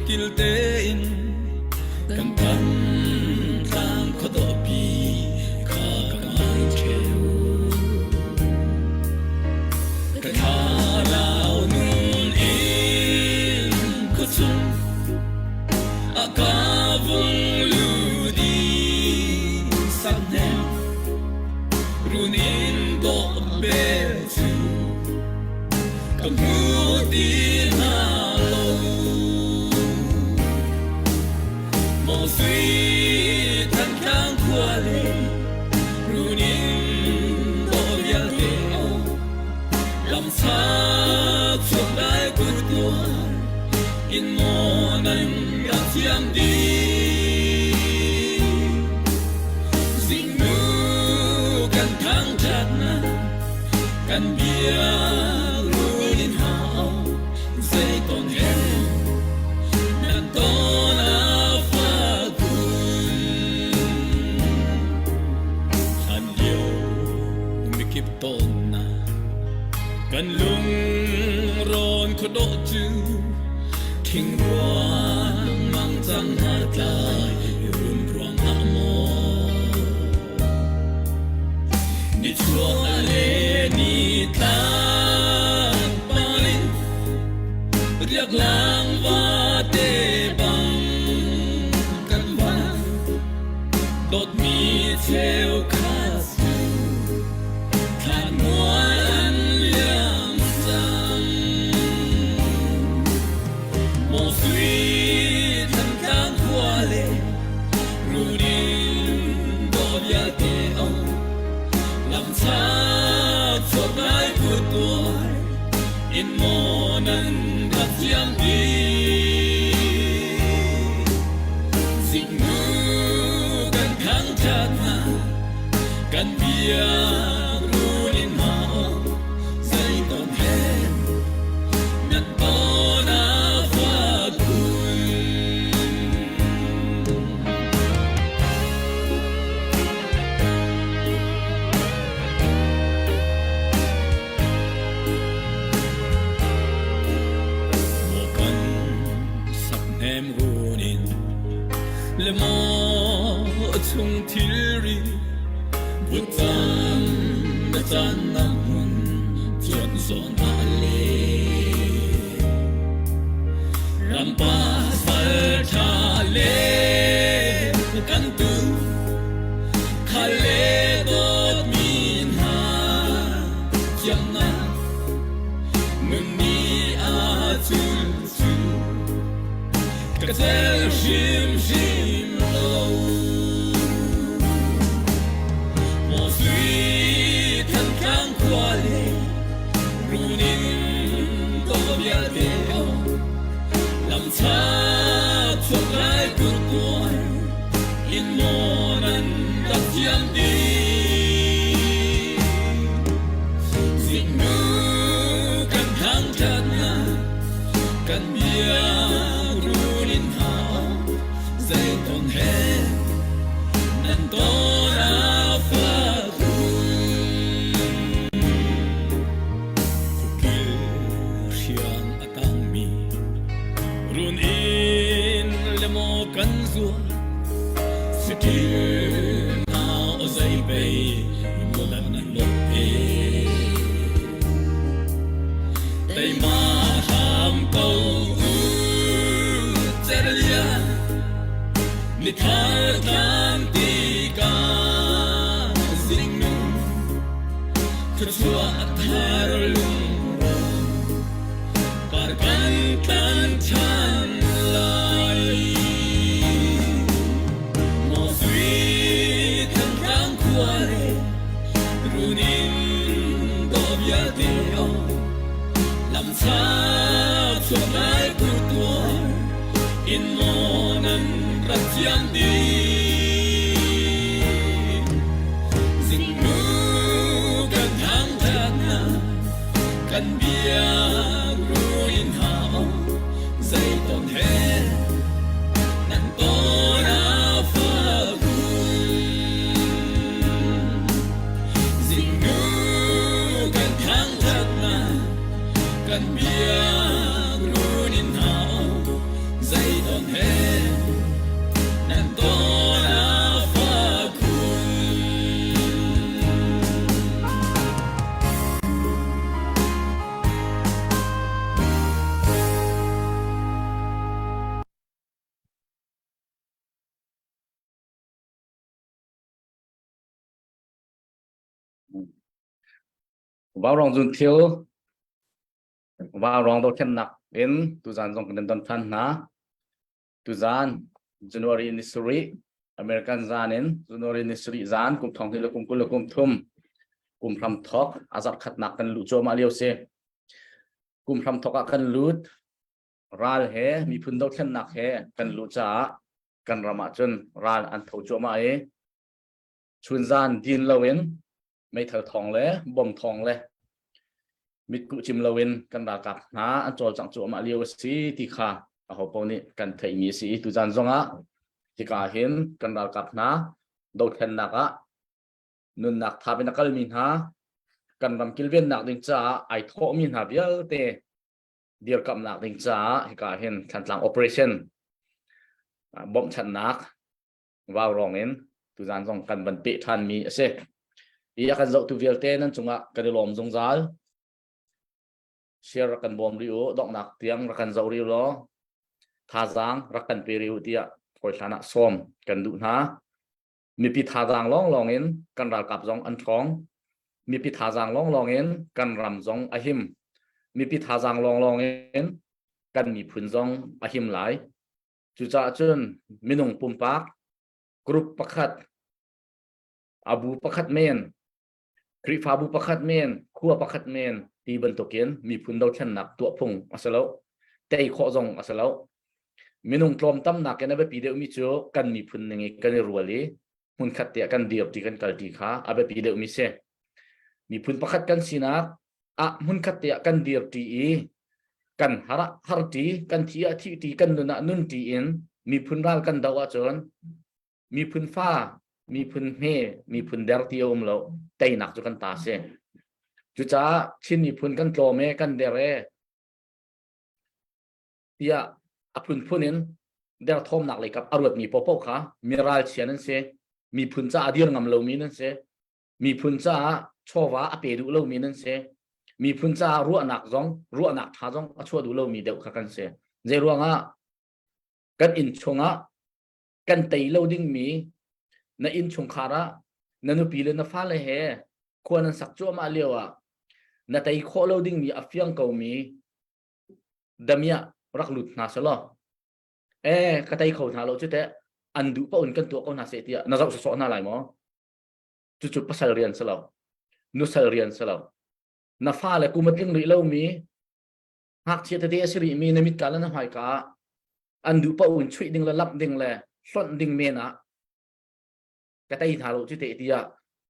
Kil tein kan than tlang khuadawpi kha ka ngai ṭheo. Ka thlarau nun in khuachung a ka vung lut i sanghnem run in dawh bel cu ka hmu ti hna lo. Maw sui Thantlang khua le run in dawh vialte lamchak chuak lai kut tuar in maw nan rak thiam dih. Zingnu kan thangṭhatnak kan bia run in hau zeiton hen nan ton a fak khun. Hlan lio mikip tawnnak kan lungrawn khuadawh cu thingruang mang cang hna tlai run ruang ah maw nichuak le nitlak palin riak lang vate bang kan van dawtmi cheukhat cu thlan mual an liam cang. Maw sui Thantlang khua le Rudin dawh vialte ong lamchak chuak lai kut tuar in maw nan rak thiam dih. Zingnu kan thangṭhat hna kan biak run in hau zeiton he nan ton a fak khun. Maw kan sak hnem run in le maw chung thilri vutcam na caan na hmun cuan zawn ah le rampa sal ṭha le kan tu khale dawtmi hna tiangnak nun ni ah cul cu ka tel hrimhrim lo. Maw sui Thantlang khua le Runin dawh vialte lamchak chuak lai kut tuar in maw nan rak thiam dih. Zingnu kan thangṭhatnak kan biak run in hau zeiton he nan ton a fak khun. Kukil hriang a tangmi run in le maw kan zual Sikil na o zei bei mulan nan lot te Teima hram ko u cerlia Nithar tlang ti ka zingnu Thluachuah thar lungro par kan tlan ṭhan lai. Maw sui Thantlang khua le Runin dawh vialte lamchak chuak lai kur tuar in maw nan rak thiam dih. Zingnu kan thangṭhatnak kan biak ruin hau zeiton he nan ton a fak Zingnu kan thangṭhatnak kan biak run in hau zeiton Vaurawng zun thil Vaurawng dothlennak in tuzan zong kan don than hna. Tuzan January ni sarih American zan in January ni sarih zan kum thong hnih le kum 20 le kum thum kum hram thok a zarh khatnak kan luh cuahmah lio si. Kum hram thok ah kan lut ral he miphun dothlennak he kan luh caah kan ram ah cun ral an tho cuahmah i chunzan din loin meithal thawng le bom thawng le mitkuh cim loin kan ralkap hna an cawlcangh cuahmah lio a si ti kha aho paoh nih kan theihmi a si i tuzan zongah hika hin kan ralkap hna dothlennak ah nunnak thap in a kalmi hna kan ram kilvennak ding caah ai thawhmi hna vialte dirkamhnak ding caah hika hin Thantlang operation bawmhchanhnak vaurawng in tuzan zong kan van peh ṭhanmi a si. Hi a kan zohtu vialte nan cungah kan i lawm zungzal. Share rak kan bawm rih u, donghnak tiang rak kan zoh rih u law thazaang rak kan pe rih u tiah hawi hlan ah sawm kan duh hna. Mipi thazaang lawnglawng in kan ralkap zong an ṭhawng. Mipi thazaang lawnglawng in kan ram zong a him. Mipi thazaang lawnglawng in kan miphun zong a him lai. Cucaah cun minung pumpak group pakhat, a bu pakhat men, Khrihfabu pakhat men, khua pakhat men ti bantukin miphun dothlennak tuah phung a si lo. Tei khawh zong a si lo. Minung tlawm tamnak in a biapi deuhmi cu kan miphun ning i kan i rual i hmunkhat te ah kan dir ti kan kal ti kha a biapi deuhmi si. Miphun pakhat kan sinak ah hmunkhat te ah kan dir ṭi i kan har ah har ṭi, kan thi ah thih ṭi, kan nun ah nun ṭi in miphun ral kan doh ahcun miphun fa, miphun hme, miphun der ti a um lo. Teinak cu kan ta si. Cucaah Chin miphun kan tlawm e, kan der e, tiah a phunphun in derthawmnak lei kap a ruatmi paohpaoh kha mi ralchia nan si, miphun caah a dir ngam lomi nan si. Miphun caah chawva a pe duh lomi nan si. Miphun caah ruahnak zong ruahnak ṭha zong a chuah duh lomi deuh kha kan si. Zei ruangah kan inn chungah kan tei lo dingmi na inn chungkhar ah na nupi le na fale he khua nan sak cuahmah lio ah na tei khawh lo dingmi a fiang komi damiah rak lut hna selaw eh ka tei kho hna lo cu teh an duh paoh in kan tuah ko hna seh tiah na zoh sawsawh hna lai maw? Cucu pasal rian si lo, nusal rian si lo. Na fale kum a tling rih lomi, ngakchia tete a si rihmi na mitka le na hmaika ah an duh paoh in chuih ding le lamh ding le hlonh ding men ah ka tei hna lo cu te tiah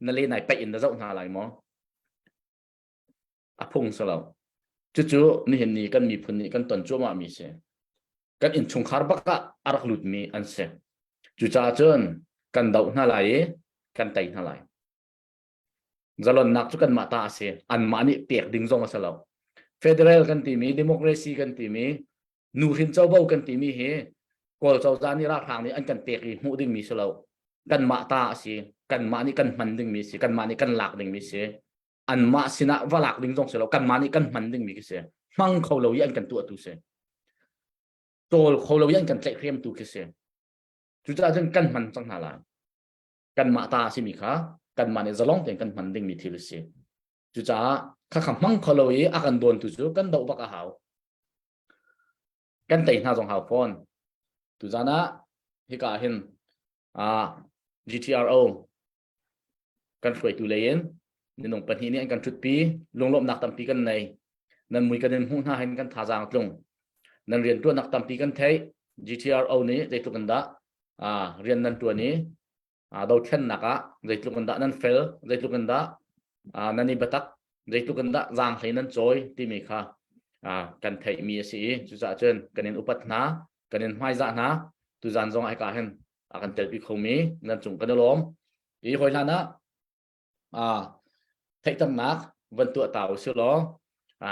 na le nai paih in na zoh hna lai maw? A phung si lo. Cucu nihin ni kan miphun nih kan ton cuahmah mi si. Kan innchungkhar bak ah a rak lutmi an si. Cucaah cun kan doh hna lai i kan tei hna lai. Zalonnak cu kanmah ta a si. Anmah nih pek ding zong a si lo. Federal kan timi, democracy kan timi, nuhrin covo kan timi hi Kawl cozah nih ralhrang nih an kan pek i hmuh dingmi si lo. Kanmah ta a si. Kanmah nih kan hman dingmi si. Kanmah nih kan lak dingmi si. Anmah sinah va lak ding zong si lo. Kanmah nih kan hman dingmi khi si. Hmang kho lo i an kan tuahtu si. Tawl kho lo i an kan tlaihhremtu khi si. Cucaah cun kan hman cang hna lai. Kanmah ta a simi kha kanmah nih zalong tein kan hman dingmi thil a si. Cucaah khakha hmang kho lo i a kan dawntu cu kan doh bak a hau. Kan tei hna zong hau fawn. Tuzan ah hika ah hin GTRO kan hruaitu lei in minung pahnih nih an kan ṭhutpi lunglawmhnak tampi kan nei nan mui kan in hmuh hna hin kan thazaang tlung nan rian ṭuannak tampi kan theih GTRO nih zeitluk in dah rian nan ṭuan i dothlennak ah zeitluk in dah nan fel zeitluk in dah nan i biatak zeitluk in dah zaanghlei nan cawi timi kha kan theihmi a si i cucaah cun kan in upat hna kan in hmaizah hna tuzan zong ah hika hin a kan telpi khomi nan cung kan i lawm i hawi hlan ah theihternak van tuah ta u si law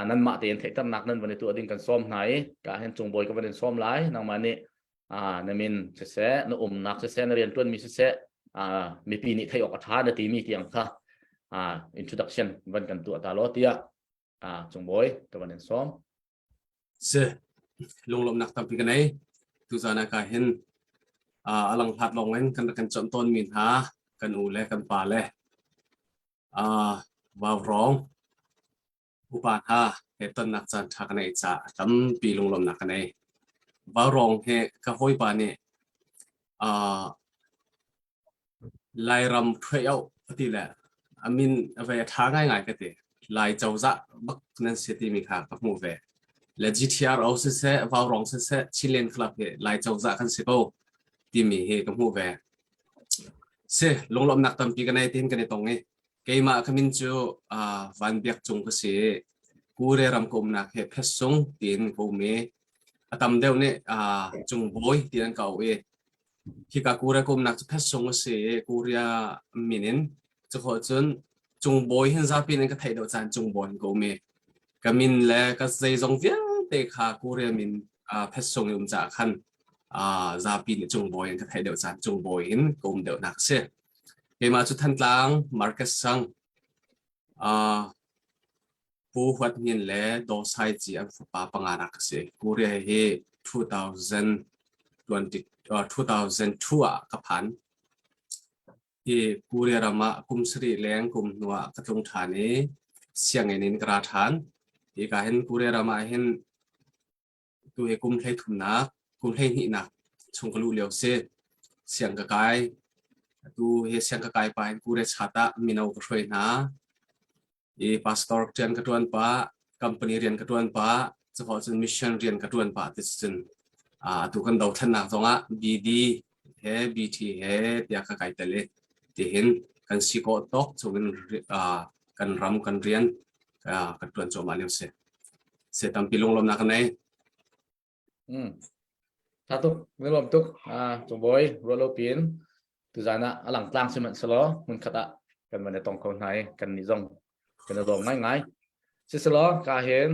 nanmah tein theihternak nan van i tuah ding kan sawm hna i ka hin cungbawi ka van in sawm lai nangmah nih na min siseh na umnak siseh na riantuanmi siseh mipi nih theih awk a ṭha na timi tiang kha introduction van kan tuah ta law tiah cungbawi ka van in sawm. Si, lunglawmhnak tampi ka nei. Tuzan ah ka hin a langhlat lawng in kan rak kan chawnh tawnmi hna kan u le kan pa le vaurawng. Upa hna he tonnak caan ṭha ka neih caah tampi lunglawmhnak ka nei. Vaurawng he ka hawipa nih uh, Lairam ṭhuai-oh a ti le a min a vei a ṭha ngaingai ka ti. Lai cozah bak nan si timi kha ka hmuh ve. Le GTRO siseh, Vaurawng siseh, Chinland Club hi Lai cozah kan si ko timi hi ka hmuh ve. Si, lunglawmhnak tampi ka nei tiin kan i tong i keimah ka min cu uh, Van Biak Cung ka si i Kure ram ka umnak hi Phesung tiin ka um i a tam deuh nih uh, Cungbawi tiin an ka auh i Hika Korea ka umnak cu Phesung a si i Korea min in cukhawh cun Cungbawi hin zapi in ka theih deuh caan Cungbawi in ka um i ka min le ka zeizong vialte kha Korea min uh, Phesung i um caah khan uh, zapi nih Cungbawi in ka theih deuh caan Cungbawi in ka um deuhnak a si. Keimah cu Thantlang Market Sang uh, Pu Huat Hnin le Daw Sai Ci an fapa panganak a si. Korea hi 2020, 2002 ah ka phan. Hi Korea ram ah kum sarih leng kum hnu ah ka tlung ṭhan i sianginn in ka ra ṭhan. Hika hin Korea ram ah hin Tu hi kum hleithumnak, kum hleihnihnak chung ka luh lio si. Siang ka kai. Tu hi siang ka kai pa in Kure chat ah mino ka hruai hna. I pastor rian ka tuan pa, company rian ka tuan pa, cuko cun mission rian ka tuan pa ti cun atu kan dothlennak zongah BD he BT he tiah ka kai tel i tihin kan si kawh tawk chungin kan ram kan rian kan tuan cuahmah lio si. Se tampi lunglawmnak ka nei. Tha tuk, na lawm tuk. Cungbawi rualo pin tuzan ah a lang tlang sihmanhsehlaw hmun khat ah kan van i tong kho hna i kan nih zong kan i lawm ngaingai. Siselaw ka hin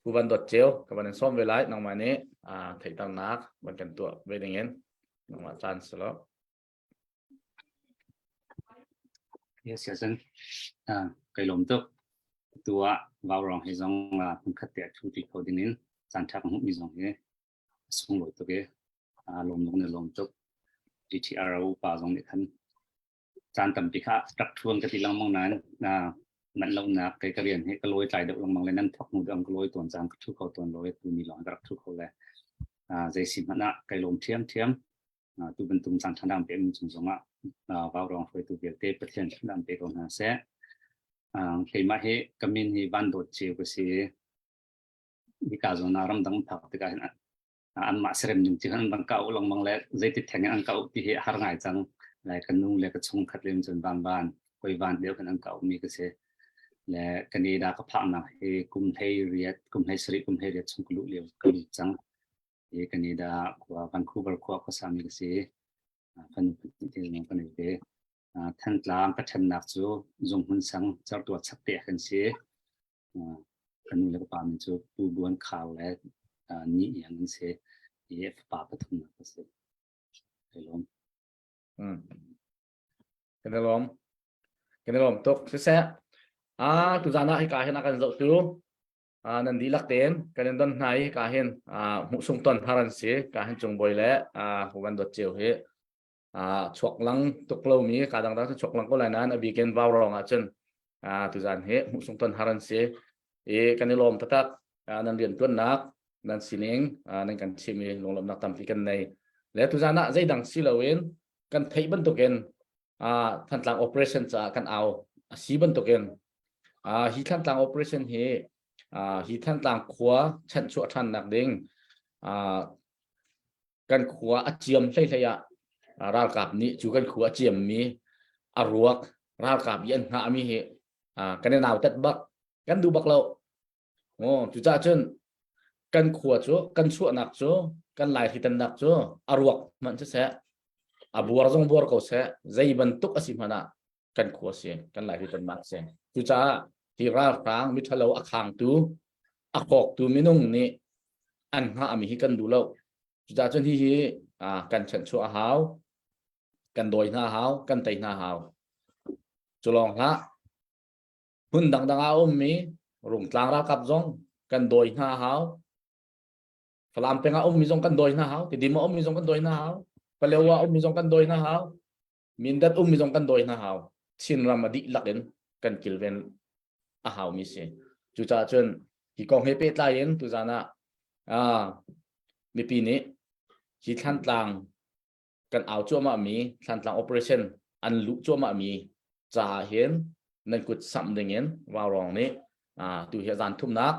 Pu Van Dawt Ceu ka van in sawm ve lai nangmah nih theihternak van kan tuah ve ding in nangmah caan selaw. Yes, yes, kai lawm tuk. Tu ah Vaurong hi zong hmunkhat te thu ti kho ding in caan ṭha ka hmuhmi zong hi a sunglawi tuk i lawm lung ne lawm tuk. GTRO pa zong nih khan caan tampi kha rak ṭhuan ka ti lengmang nain manh lonak kei ka rian hi ka lawi tlai deuh lengmang le nan thawk hnu deuh ka lawi tawn cang ka ṭhu kho tawn lo i tu ni lawng ka rak ṭhu kho le zei si hmanh ah kai lawm ṭhiamṭhiam. Tu bantuk caan ṭha dang pe mi cung zongah Vaurawng hruaitu vialte Pathian thluachuah pe ko hna seh. Keimah hi ka min hi Van Dawt Ceu ka si. Hika zawn ah ramdang phak tikah hin anmah serem ning ci an van ka u lengmang le zeiti theng in an ka u ti hi a har ngai cang. Le ka nu le ka chungkhat le cun van van koi van deuh kan an ka u mi ka si. Le Canada ka phaknak hi kum hlei riat kum hlei sarih kum hlei riat chung ka luh lio ka lut cang. Hi Canada khua Vancouver khua khuasami ka si. Fanu pahnih te zong kan nei ve. Thantlang ka ṭhennak cu Zunghmun sang certual chakte ah kan si. Ka nu le ka pa min cu Pu Buan Khar le Ni Iang an si. Hi fapa pathumnak ka si. Kai lawm. Kan i lawm. Kan i lawm tuk. Siseh, ah tuzan ah hika hin a kan zohtu nan dihlak tein kan in don hna i ka hin hmuhsung ton har an si ka hin cungbawi le van dawt ceu hi chuak lang tuk lomi ka dangdang cu chuak lang ko lai nain a bikin vaurawng ah cun tuzan hi hmuhsung ton har an si i kan i lawm taktak nan rian tuannak nan sining nan kan chim i lunglawmhnak tampi kan nei le tuzan ah zeidang si loin kan theih bantukin Thantlang operation caah kan au a si bantukin hi Thantlang operation hi hi Thantlang khua chanhchuah ṭhannak ding kan khua a ciam hleihlei ah ralkap nih cu kan khua a ciammi a ruak ralkap i an hngahmi hi kan i nautat bak kan duh bak lo. Cucaah cun kan khua cu kan chuahnak cu kan laihritannak cu a ruak hmanh siseh a buar zong buar ko seh zei bantuk a si hmanh ah kan khua si kan laihritannak si. Cucaah hi ralhrang miṭhalo a khangtu a kawktu minung nih an hngahmi hi kan duh lo. Cucaah cun hihi kan chanhchuah a hau, kan dawi hna a hau, kan tei hna a hau. Cu lawng hlah Hmun dangdang ah a ummi Rungtlang ralkap zong kan dawi hna a hau. Falam peng ah ummi zong kan dawi hna hau. Tidim ah ummi zong kan dawi hna hau. Palewa ummi zong kan dawi hna hau. Mindat ummi zong kan dawi hna hau. Chinram a dihlak in kan kilven a haumi si. Cucaah cun hi kong he pehtlai in tuzan ah mipi nih hi Thlantlang kan au cuahmah mi Thlantlang operation an luh cuahmah mi caah hin nan kut samh ding in Vaurawng nih tu hi zan thumnak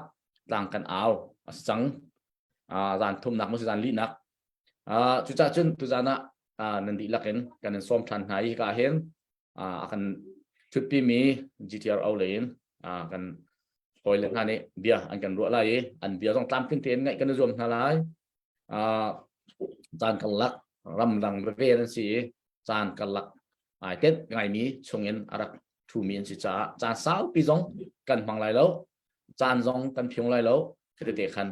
tlang kan au a si cang. Zan thumnak maw si zan lihnak. Cucaah cun tuzan ah nan dihlak in kan in sawm ṭhan hna i hika hin a kan ṭhutpimi GTRO lei in kan hawile hna nih bia an kan ruah lai i an bia zong tlamtling tein ngaih kan i zuam hna lai. Caan karlak ramdang veve an si i caan karlak ai tet ngaimi chungin a rak ṭhumi an si caah caan saupi zong kan hmang lai lo, caan zong kan phiung lai lo. Khati khan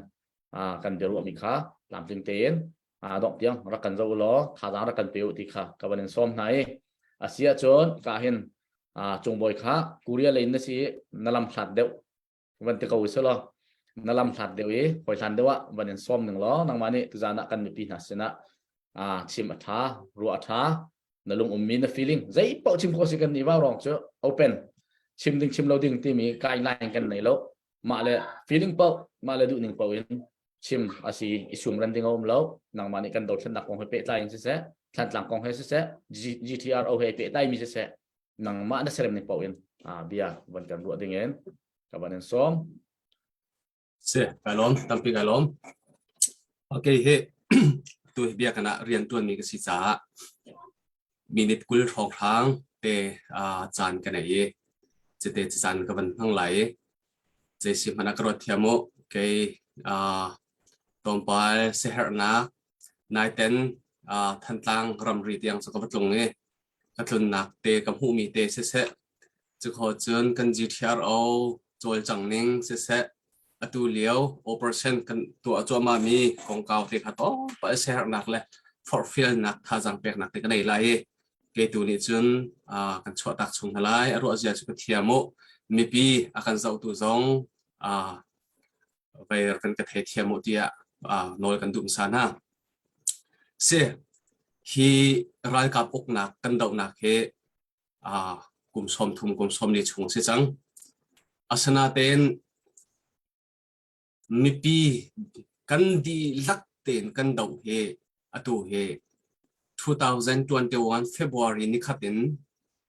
kan biaruahmi kha tlamtling tein dongh tiang rak kan zoh law thazaang rak kan pe u ti kha ka van in sawm hna i a si ahcun ka hin cungbawi kha Korea lei na si na lam hlat deuh van ti ko u law na lam hlat deuh i hawi hlan deuh ah van in sawm ning law nangmah nih tuzan ah kan mipi hna sinah chim a tha ruah a tha na lung ummi na feeling zei paoh chim khawh si kan ni vau rong cu open chim ding chim lo ding timi guideline kan nei lo mah le feeling paoh mah le duh ning paoh in chim a si i sumran ding a um lo nangmah nih kan dothlennak kong he pehtlai in siseh Thlantlang kong he siseh GTRO he pehtlai mi siseh nangmah na serem ning paoh in bia van kan ruah ding in ka van in sawm. Si kai lawm tampi kai lawm. Okay hi tu hi bia kana rian tuan mi ka si caah minute 20 hrawnghrang te caan ka nei i cite caan ka van hmang lai i Zeisi hmanh ah ka ruat thiam u. Kei tlawmpal siaherhnak naiten Thantlang ramri tiang cu ka va tlung i ka tlunnak te ka hmuhmi te siseh, cukho cun kan GTRO cawlcang ning siseh, atu lio operation kan tuah cuahmahmi kongkau te kha tlawmpal siaherhnak le forhfialnak thazaang peknak te ka nei lai i keitu nih cun kan chuahtak chung hna lai. A ruah zia cu ka thiam u. Mipi a kan zohtu zong vei kan ka thei thiam u tiah nawl kan duh hmasa hna. Si, hi ralkap uknak kan dohnak hi kum 30 kum 40 chung si cang. Asinain Mipi kan dihlak tein kan doh hi atu hi 2021 February nikhat in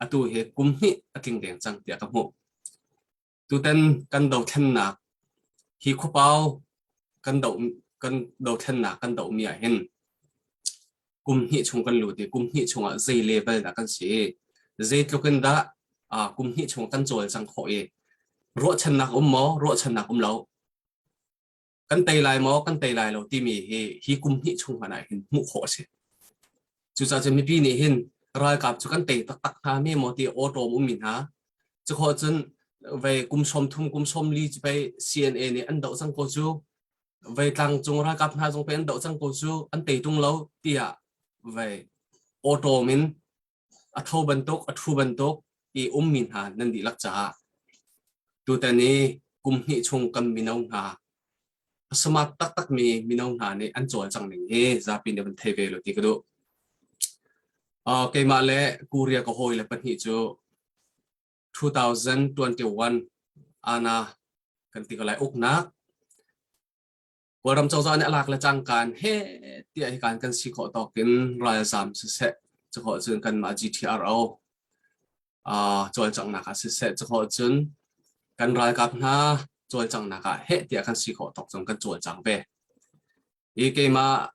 atu hi kum hnih a tling deng cang tiah ka hmuh. Tutan kan dothlennak hi khuapau kan doh kan dothlennak kan dohmi ah hin kum hnih chung kan lut i kum hnih chungah zei level dah kan si i zeitluk in dah kum hnih chung kan cawlcang khawh i ruahchannak um maw ruahchannak um lo kan tei lai maw kan tei lai lo timi hi hi kum hnih chung hmanh ah hin hmuh khawh a si. Cucaah cun mipi nih hin ralkap cu kan tei taktak hna me maw ti awṭawm ummi hna cukhawh cun vei kum 30 kum 40 cu pei CNA nih an doh cang ko cu vei tlangcung ralkap hna zong pei an doh cang ko cu an tei tung lo tiah vei awṭawm in a tho bantuk a ṭhu bantuk i ummi hna nan dihlak caah tutan i kum hnih chung kan mino hna a smart taktakmi mino hna nih an cawlcang ning hi zapi nih van thei ve lo ti ka duh. Keimah le Korea ka hawi le pahnih cu 2021 ana kan ti ko lai uknak Kawlram cozah nih a lak le cangkaan he tiah hi kan kan si khawh tawk in ralzam siseh cukhawh cun kanmah GTRO cawlcanghnak ah siseh cukhawh cun kan ralkap hna cawlcanghnak ah heh tiah kan si khawh tawk cun kan cawlcang ve. I keimah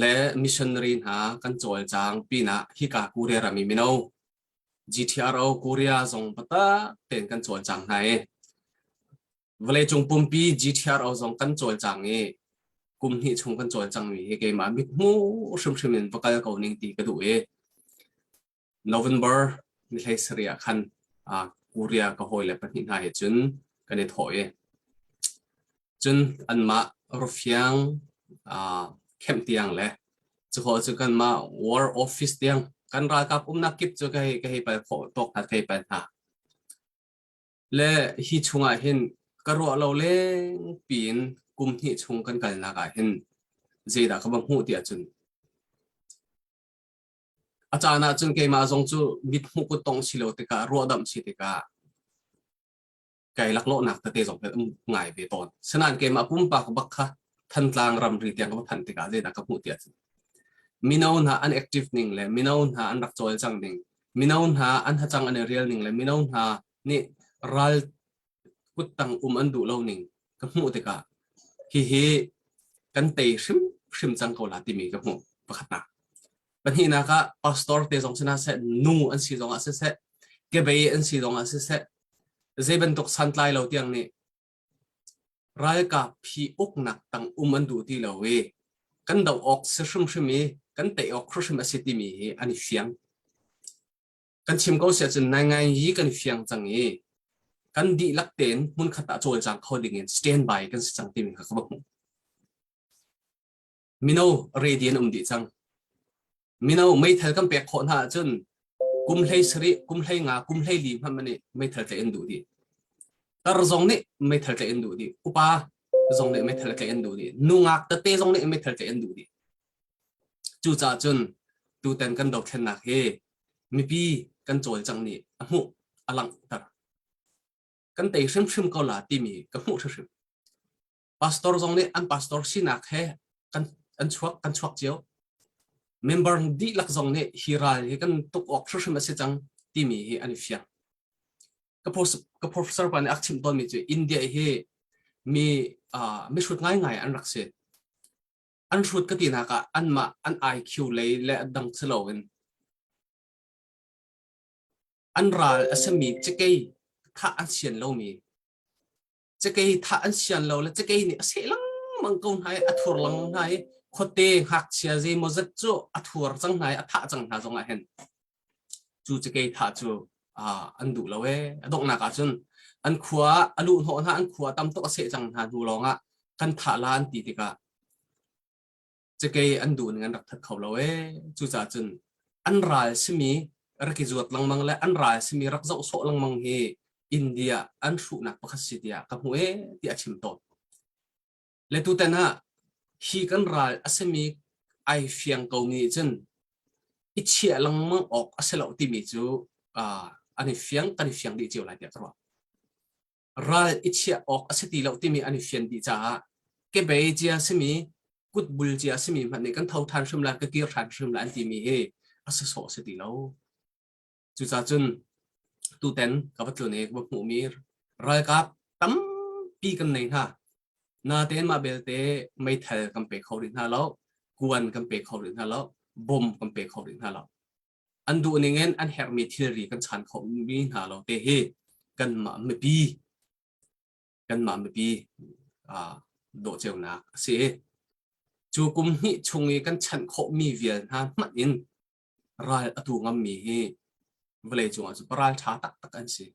le missionary hna kan cawlcang pinah hika Korea ram i mino GTRO Korea zong biatak tein kan cawlcang hna i vawleicung pumpi GTRO zong kan cawlcang i kum hnih chung kan cawlcangmi hi keimah mithmu hrimhrim in va kal ko ning ti ka duh i November ni 17 ah khan Korea ka hawile pahnih hna he cun kan i thawh i cun anmah Rufiang camp tiang le cukhawh cu kanmah war office tiang kan ralkap umnak kip cu ka hei ka hei pal khawh tawk hna ka hei pal hna. Le hi chungah hin ka ruah lo leng piin kum hnih chung kan kalnak ah hin zeidah ka va hmuh ti ahcun a caan ah cun keimah zong cu mithmuh kut tong si lo tikah ruahdamh si tikah. Kai laklawhnak tete zong hi um ngai ve tawn. Sinain keimah pumpak bak kha Thantlang ramri tiang ka va phanh tikah zeidah ka hmuh ti ahcun mino hna an active ning le mino hna an rak cawlcang ning, mino hna an hacang an i rial ning le mino hna nih ral kuttang um an duh lo ning ka hmuh tikah hihi kan tei hrimhrim cang ko la timi ka hmuh pakhatnak. Pahnihnak ah pastor te zong si hna seh, nu an si zong ah siseh, kebei an si zong ah siseh, zei bantuk santlai lo tiang nih ralkap hi uknak tang um an duh ti lo i kan doh awk si hrimhrim i kan tei awk hrimhrim a si timi hi an i fiang. Kan chim ko si ahcun naingai hi kan i fiang cang i kan dihlak tein hmunkhat ah cawlcang kho ding in stand by kan si cang timi kha ka va hmuh. Mino ready an um dih cang. Mino meithal kan pek khawh hna ahcun kum hlei sarih, kum hlei nga, kum hlei li hmanh nih meithal tlaih an duh dih. Tar zong nih meithal tlaih an duh dih. Upa zong nih meithal tlaih an duh dih. Nungak tete zong nih meithal tlaih an duh dih. Cucaah cun tutan kan dothlennak hi mipi kan cawlcangh nih a hmuh a langhter. Kan tei hrimhrim ko la timi ka hmuh hrimhrim. Pastor zong nih an pastor sinak he kan an chuak kan chuak cio. Member dihlak zong nih hi ral hi kan tuk awk hrimhrim a si cang timi hi an i fiang. Ka ka professor pa nih a chimh tawnmi cu India hi mi uh, mihrut ngaingai an rak si. An hrut ka tinak ah anmah an IQ lei le dang si loin an ral a simi cakei thah an sian lomi cakei thah an sian lo le cakei nih a seh lengmang ko hna i a thur lengmang hna i khuate ngakchia zeimawzat cu a thur cang hna i a thah cang hna zong ah hin cu cakei thah cu an duh lo ee a donghnak ah cun an khua a luh hnawh hna an khua tam tuk a seh cang hna hnu lawng ah kan thah la an ti tikah cakei an duh ning an rak that kho lo ee cucaah cun an ral simi rak i zuat lengmang le an ral simi rak zoh sawh lengmang hi India an hruhnak pakhat si tiah ka hmuh ee tiah a chim tawn. Le tutan ah hi kan ral a simi ai fiang ko mi cun i chiah lengmang awk a si lo timi cu an i fiang kan i fiang dih cio lai tiah ka ruah. Ral i chiah awk a si ti lo timi an i fian dih caah kebei cia simi kutbul cia simi hmanh nih kan tho ṭhan hrim lai ka kir ṭhan hrim lai an timi hi a si sawh a si ti lo. Cucaah cun tuten ka va tlun i ka va hmuhmi ralkap tampi kan nei hna. Natein mah belte meithal kan pe kho rih hna lo, kuan kan pe kho rih hna lo, bom kan pe kho rih hna lo. An duh ning in an herhmi thilri kan chan kho mi hna lo te hi kanmah mipi kanmah mipi dawhceunak a si. Cu kum hnih chung i kan chanh khawhmi vial hna hmanh in ral a tu ngammi hi vawlei cungah cu paral ṭha taktak an si.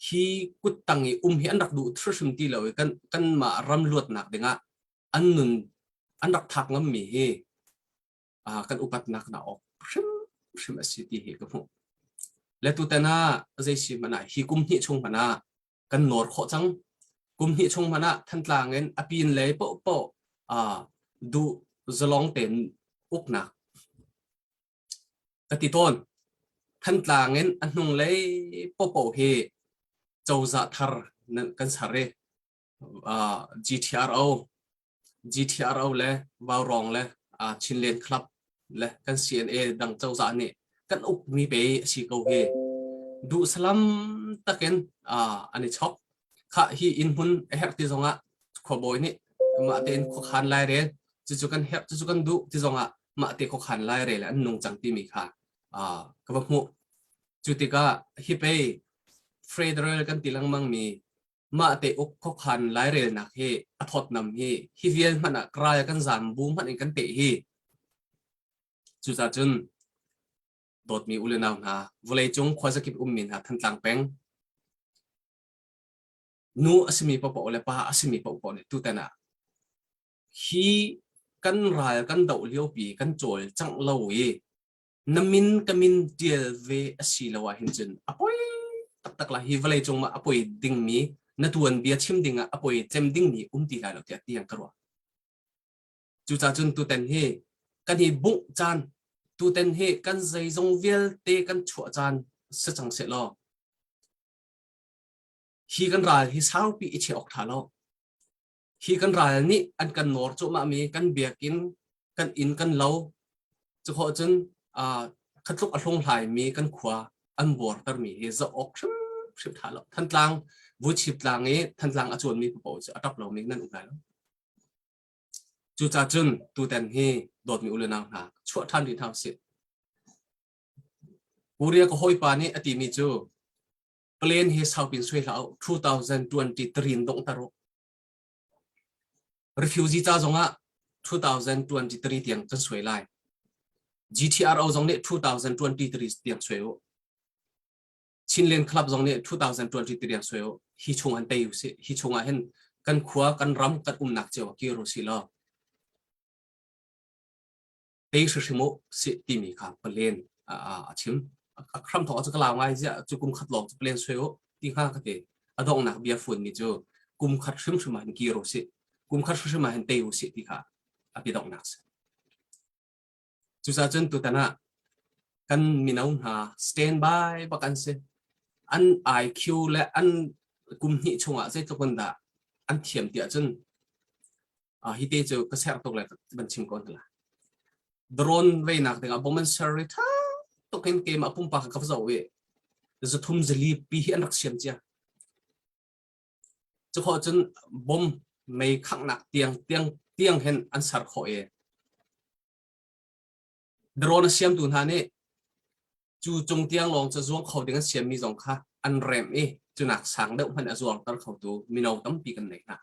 Hi kuttang i um hi an rak duh hrimhrim ti lo i kan kanmah ram luatnak dingah an nun an rak thak ngammi hi kan upatnak na awk hrimhrim a si ti hi ka hmuh. Le tutan ah zei si hmanh ah hi kum hnih chung hmanh ah kan nawr khawh cang. Kum hnih chung hmanh ah Thantlang in a pin lei paohpaoh duh zalong tein uknak ka ti tawn. Thantlang in a hnung lei paohpaoh hi cozah thar kan ser i GTRO GTRO le Vaurawng le Chinland Club le kan CNA dang cozah nih kan ukmi pe a si ko hi. Duh salam takin an i chok. Khah hi inn hmun a herh ti zongah khuabawi nih mah tein khuakhan lairel cucu kan herh cucu kan duh ti zongah mah te khuakhan lairel an nung cang timi kha ka va hmuh. Cu tikah hi pei federal kan ti lengmang mi mah te uk khuakhan lairelnak hi a thawtnam hi hi vial hmanh ah ral kan zam bu hmanh in kan teh hi cucaah cun dawtmi u le nau hna vawleicung khuazakip ummi hna Thantlang peng nu a simi paohpaoh le pa a simi paohpaoh nih tutan ah hi kan ral kan doh liopi kan cawl cangh lo i na min ka min tial ve a si lo ah hin cun a poi taktak la hi vawlei cung ah a poi dingmi na tuan bia chim ding ah a poi cem dingmi um ti lai lo tiah tiang ka ruah cucaah cun tuten hi kan hi bungh caan tuten hi kan zeizong vialte kan chuah caan si cang seh law. Hi kan ral hi saupi i chiah awk ṭha lo. Hi kan ral nih an kan nawr cuahmah mi kan biakinn, kan inn kan lo cu khawh cun khatluk a hlunghlai mi kan khua an buarter mi hi zoh awk hrimhrim ṭha lo. Thantlang Vuchip tlang i Thantlang a cuan mi paoh cu a ṭap lomi nan um lai lo. Cucaah cun tutan hi dawtmi u le nau hna chuah ṭhan rih hna usih. Korea ka hawipa nih a timi cu plan hi saupin suai hlah u 2023 in donghter u. Refugee ca zongah 2023 tiang kan suai lai. GTRO zong nih 2023 tiang suai u. Chinland Club zong nih 2023 tiang suai u. Hi chung an tei u si. Hi chungah hin kan khua, kan ram, kan umnak cio ah kir u si law tei hrimhrim u si timi kha palen a chim. A hram thawk cu ka lau ngai ziah cu kum khat lawng cu palen suai u ti hnga ka ti. A donghnak bia fun mi cu kum khat hrimhrim ah hin kir u si. Kum khat hrimhrim ah hin tei u si ti kha a bia donghnak si. Cucaah cun tutan ah kan mino hna standby bak an si. An IQ le an kum hnih chungah zeitluk in dah an thiam tiah cun hi te cu ka ser tuk le van chim ko hna. Drone veinak dingah bom an ser i tha tuk in keimah pumpak ka va zoh i zathum zali pi hi an rak siam cia. Cu khawh cun bom mei khanghnak tiang tiang tiang hin an ser khawh i Drone a siamtu hna nih cu cung tiang lawng cu zuang kho ding an siammi zong kha an remh i cunak sang deuh hmanh a zuangter khotu mino tampi kan nei hna.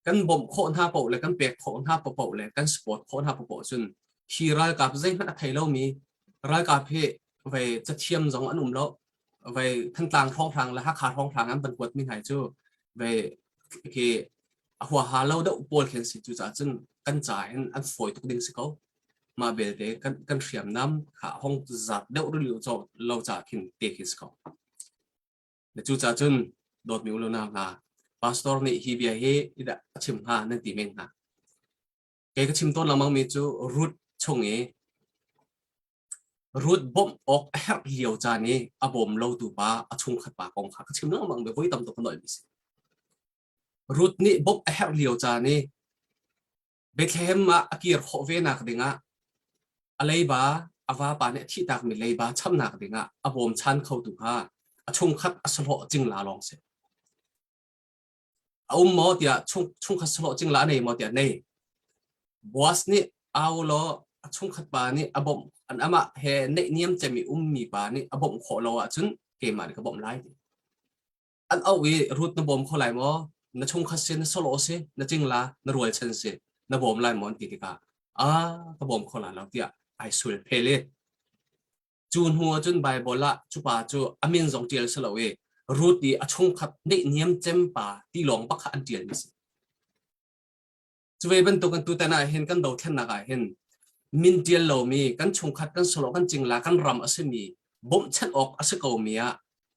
Kan bawmh khawh hna paoh le kan pek khawh hna paoh le kan support khawh hna paoh cun hi ralkap zeihmanh a thei lomi ralkap hi vei cathiam zong an um lo vei Thantlang hrawnghrang le Hakha hrawnghrang an van kuatmi hna cu vei khi a huaha lo deuh pawl khi an si cucaah cun kan ca in an fawi tuk ding si ko mah belte kan kan hriamnam kha hong zat deuh rih lo ca khin te khi si ko le cucaah cun dawtmi u le nau hna pastor nih hi bia hi a chim hnga nan ti men hnga kei ka chim tawn lengmang mi cu Ruth chung i Ruth bawmh awk a herh lio caan i a bawm lotu pa a chungkhat pa kong kha ka chim lengmang mi voi tam tuk ka nolh mi si Ruth nih bawmh a herh lio caan i Bethlehem ah a kir khawh ve nak dingah a leiba a vapa nih a thihtakmi leiba chamnak dingah a bawmchan khotu kha a chungkhat a sahlawh cingla lawng si. A um maw tiah chungkhat sahlawh cingla a nei maw tiah nei. Boaz nih au law a chungkhat pa nih a bawmh an amah he neihniam cemi ummi pa nih a bawmh khawh lo ahcun keimah nih ka bawmh lai ti. An auh i Ruth na bawm kho lai maw? Na chungkhat si, na sawlawh si, na cingla, na rualchan si, na bawm lai maw an ti tikah ah ka bawm kho lai lo tiah ai sul phel i cu hnu ah cun Baibal ah cu pa cu a min zong ṭial si lo i Ruth i a chungkhat neihniam cem pa ti lawng bak kha an ṭial mi si. Cu ve bantukin tutan ah hin kan dothlennak ah hin min ṭial lomi kan chungkhat kan sawlawh kan cingla kan ram a simi bawmhchanh awk a si komi ah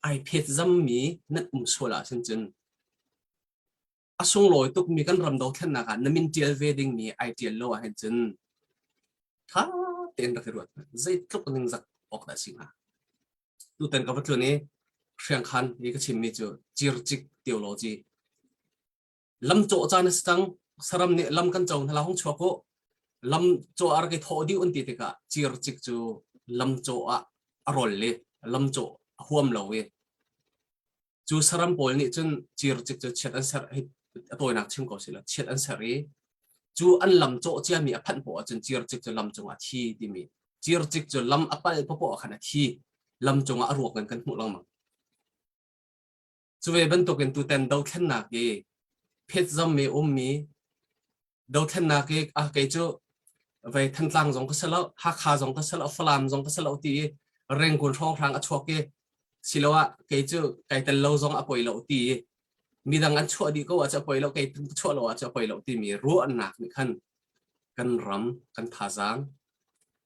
ai phet zammi nan um sual ahcun cun a sunglawi tukmi kan ram dothlennak ah na min ṭial ve dingmi ai ṭial lo ahhin cun ṭha tein rak i ruat zeitluk ningzak awk dah si hnga. Tutan ka va tlun i Hriangkhan i ka chimmi cu Circik theology Lam cawh caan a si cang. Saram nih lam kan co hna la hung chuak u. Lam cawh ah rak i thawh dih un ti tikah circik cu lam cawh ah a rol i lam cawh a huam lo i cu saram pawl nih cun circik cu chiat an serh hi a tawinak chim ko sila chiat an serh i cu an lam cawh ciami a phanh poah ahcun circik cu lam cungah a thi timi circik cu lam a pal poah khan a thi lam cungah a ruak in kan hmuh lengmang Cu ve bantukin tutan dothlennak i phetzammi ummi dothlennak i ah kei cu vei Thantlang zong ka si lo, Hakha zong ka si lo, Falam zong ka si lo ti i Rangoon hrawnghrang a chuak i siloah kei cu kai tel lo zong a poi lo ti i midang an chuah dih ko ah cu a poi lo kei chuah lo ah cu a poi lo timi ruahnak nih khan kan ram kan thazaang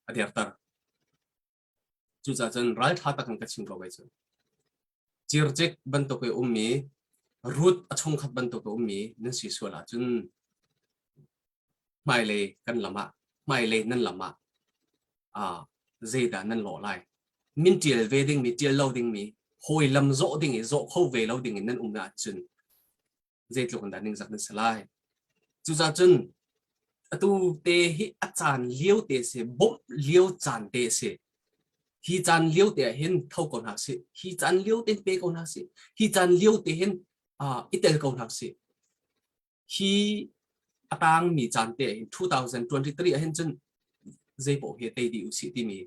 a derter. Cucaah cun ralṭha tak in ka chim ko kai cu. Circik bantuk i ummi, Ruth a chungkhat bantuk i ummi nan si sual ahcun hmailei kan lam ah, hmailei nan lam ah zeidah nan lawh lai? Min ṭial ve dingmi, ṭial lo dingmi. Hawi lam zawh ding i zawh kho ve lo ding in nan um ahcun zeitluk in dah ningzak nan si lai. Cucaah cun atu te hi a caan lio te si, bawmh lio caan te si. Hi caan lio te ah hin tho ko hna sih. Hi caan lio te pe ko hna sih. Hi caan lio te hin uh, i tel ko hna sih. Hi a tangmi caan te hin 2023 ah hin cun zeipoh hi tei dih usih timi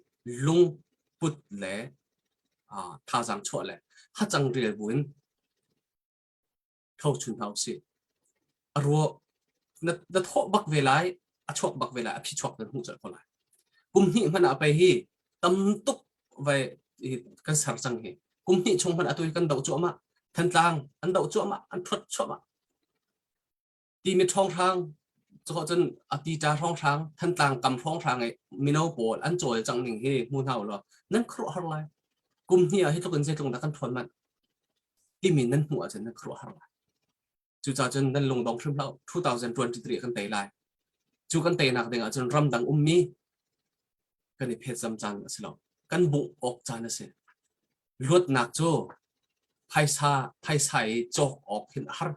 lungput le uh, thazaang chuah le hacang rial buin tho chun hna usih. A ruah na, na thawh bak ve lai, a chuak bak ve lai, a phi chuak nan hmuh colh ko lai. Kum hnih hmanh ah pei hi tam tuk vai kan ser cang hi. Kum hnih chung hmanh atu hi kan doh cuahmah. Thantlang an doh cuahmah, an thuat cuahmah. Timi ṭhawnghrang cukhawh cun a tita hrawnghrang Thantlang kam hrawnghrang i mino pawl an cawlcangh ning hi hmu hna ulaw nan khuaruahhar lai. Kum hnih ah hi tluk in zeitluk dah kan ṭhawn manh timi nan hmuh ahcun nan khuaruahhar lai. Cucaah cun nan lungdong hrim hlah u. 2023 kan tei lai. Cu kan teinak ding ahcun ramdang ummi kan i phetzam caan a si lo. Kan bungh awk caan a si. Luatnak cu phaisa phaisa i cawk awk hin a har.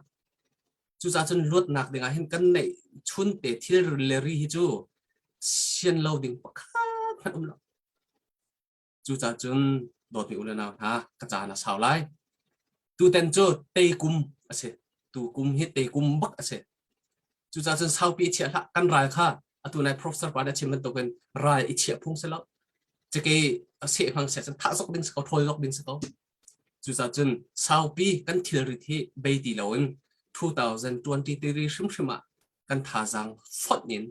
Cucaah cun luatnak dingah hin kan neih chun te thil le ri hi cu sian lo ding pakhat hmanh um lo. Cucaah cun dawtmi u le nau hna ka caan a sau lai. Tuten cu tei kum a si. Tu kum hi tei kum bak a si. Cucaah cun saupi i chiah hlah. Kan ral kha atu nai professor pa nih a chim bantukin ral i chiah phung si lo. Cakei a seh hmang seh cun thah zok ding si ko, thawl zok ding si ko. Cucaah cun saupi kan thilrit hi bei ti loin 2023 hrimhrim ah kan thazaang fonh in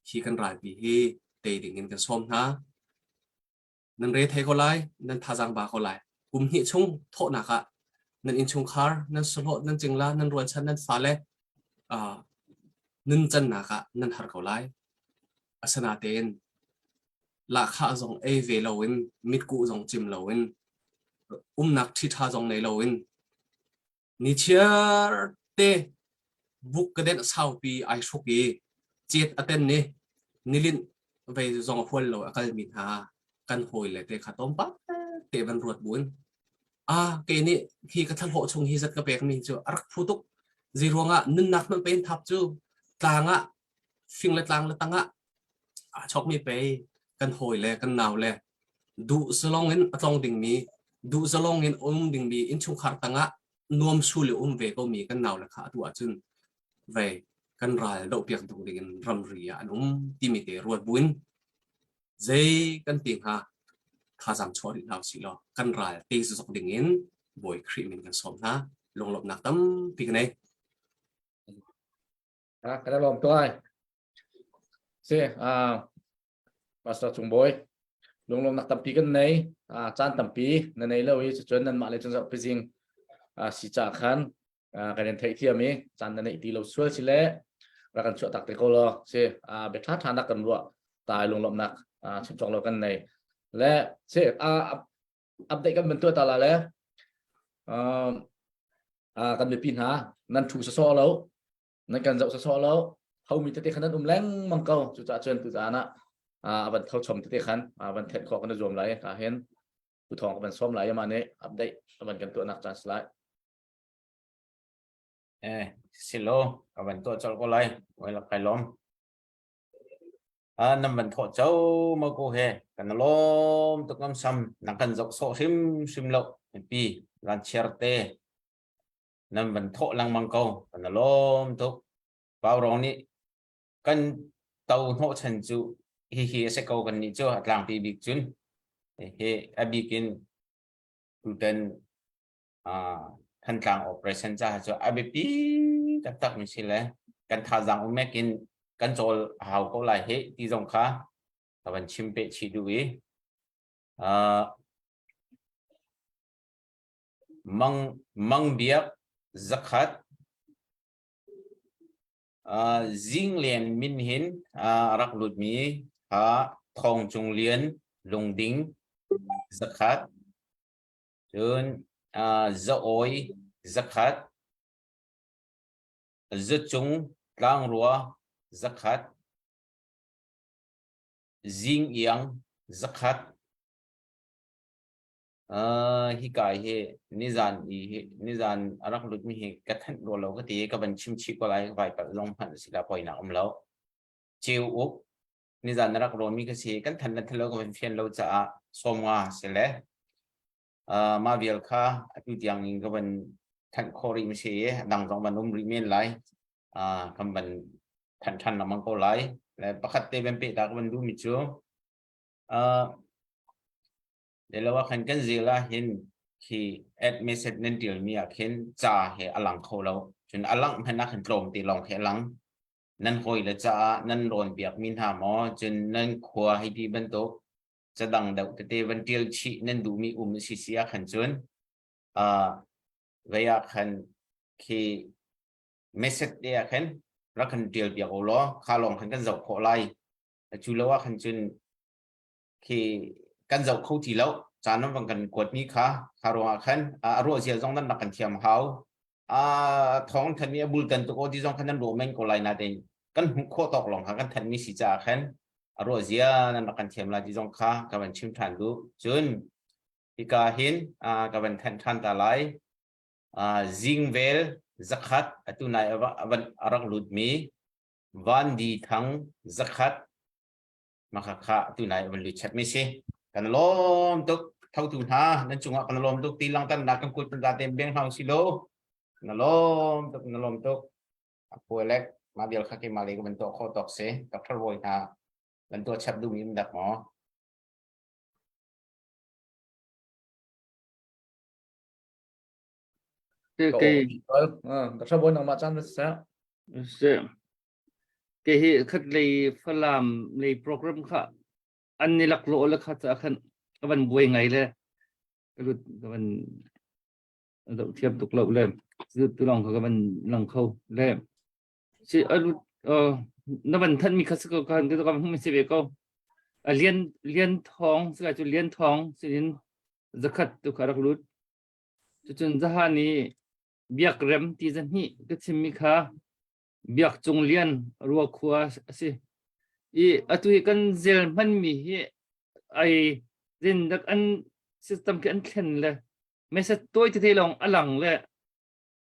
hi kan ralpi hi tei ding in kan sawm hna. Nan re thei ko lai, nan thazaang ba ko lai. Kum hnih chung thawhnak ah nan innchungkhar, nan sahlawh, nan cingla, nan rualchan, nan fale uh, nuncannak ah nan har ko lai. Asinain lahkhah zong ei ve loin mitkuh zong cim loin umnak ṭhiṭha zong nei loin nichiar te buk ka denh saupi ai hruk i cet a ten ni nilinh vei zong a hual lo a kalmi hna kan hawi le te kha tlawmpal te van ruat buin a kei nih hi ka thlahlawh chung hi zat ka pek mi cu a rak phu tuk zei ruangah nunnak hmanh pen thap cu tlang ah fing le tlang le tangah aa chawkmi pei kan hawi le kan nau le duh zalong in a tlong dingmi duh zalong in um dingmi innchungkhar tangah nuam sul i um ve komi kan nau le kha atu ahcun vei kan ral dohpiak ding dingin ramri ah an um timi te ruat buin zei kan ti hnga thazaang chuah rih hna usih law kan ral te zok ding in Bawi Khrih min kan sawm hna lunglawmhnak tampi ka nei. Ah, kan lawm tuai. Si, ah, Pastor Cung Bawi, lunglawmnak tampi kan nei, ah, caan tampi na nei lo i cucun nanmah le cun zohpizing ah, si ca khan ah, kan in theihthiam i caan na neih ti lo sual si le rak kan chuah tak te ko law si ah, bia ṭha ṭha nak kan ruah ta lunglawmhnak ah, chim cawk lo kan nei le si ah, update kan ban tuah ta la le um, ah, kan mipi hna nan thu sawsawh lo nan kan zoh sawsawh lo homi tete khan nan um lengmang ko cucaah cun tuzaan ah a van tho chom tete khan a van thenh khawh kan i zuam lai ka hin tu thawng ka van sawm lai ama nih update a van kan tuahnak chance lai Eh, silo, ka van tuah colh ko lai. Wai lak kai lom. Ah, nam van thawh cho ma ko he. Kan lom tuk ngam sam. Nang kan zoh sawh hrim hrim lo. Pi, ran chiar te. Nan van thawh lengmang ko kan i lawm tuk. Vaurawng nih kan to hnawhchan cu hihi a si ko kan nih cu a tlangpi bik cun hihi a bik in tutan Thantlang operation caah cu a biapi taktak mi si le kan thazaang um in kan cawl a hau ko lai hi ti zong kha ka van chim peh chih duh i Mang, Mang Biak zakhat uh, Zinglian min hin uh, a rak lutmi kha Thawng Cung Lian Lungding zakhat cun uh, Za Awi zakhat Zacung Tlangrua zakhat Zing Iang zakhat. Hika hi nizan i nizan a rak lutmi hi ka thanh rua lo ka ti i ka van chim chih ko lai vai palh zong hmanh si la poinak um lo. Ceu uk nizan na rak rawmi ka si kan than na thalo ka van fian lo caah 50 si le mah vial kha atu tiang in ka van thanh khawh rih mi si i dang zong van um rih men lai kan van thanh than lengmang ko lai le pakhat te van peh ta ka van duh mi cu le lo ah khan kan zel ah hin khi add message nan tial mi ah khin ca he a lang kho lo cun a langh hmanh ah khan tlawm te lawng he a lang nan hawi le caah nan rawn piak mi hna maw cun nan khua hei ti bantuk cadang deuh tete van tial chih nan duhmi um si si ah khan cun vei ah khan khi message te ah khan rak kan tial piak u law kha lawng khan kan zoh khawh lai cu lo ah khan cun khi kan zoh kho ti lo caan nan van kan kuat mi kha kha ruangah khan a ruah zia zong nan rak kan thiam hau a thawng than mi a bultan tuk aw ti zong khan nan ruah men ko lai na tein kan hmuh khawh tawk lawng kha kan thanh mi si caah khan a ruah zia nan rak kan thiam lai ti zong kha ka van chim than duh cun hika hin ka van thanh than ta lai zingvel zakhat atu nai a rak lut mi van di thang zakhat maka kha tu nai van lut chat mi si kan lawm tuk thotu hna nan cungah kan lawm tuk ti langtan na kan kut ta te beng hau si lo na lawm tuk na lawm tuk apuelek ma bial kha ke ma le kan to kho tok se Dr. Roy hna kan to chap du mi dak mo Ke Dr. Boy nangmah caan na sa. Se. Ke hi khat lei Falam lei program kha an ni laklawh le kha ca khan ka van buai ngai le ka lut ka van zoh thiam tuk lo le cu tu lawng kha ka van lang kho le si a lut na van thanh mi kha si ko kan ka van hmu si ve ko a lian lian thong si lai cu lian thong sinin zakhat tu kha rak lut cucun zahan i biakrem ti zahnih ka chimmi kha Biak Cung Lian Ruakhua a si. I atu hi kan zel hmanmi hi ai zindak an system khi an thlen le message tawi tete lawng a lang le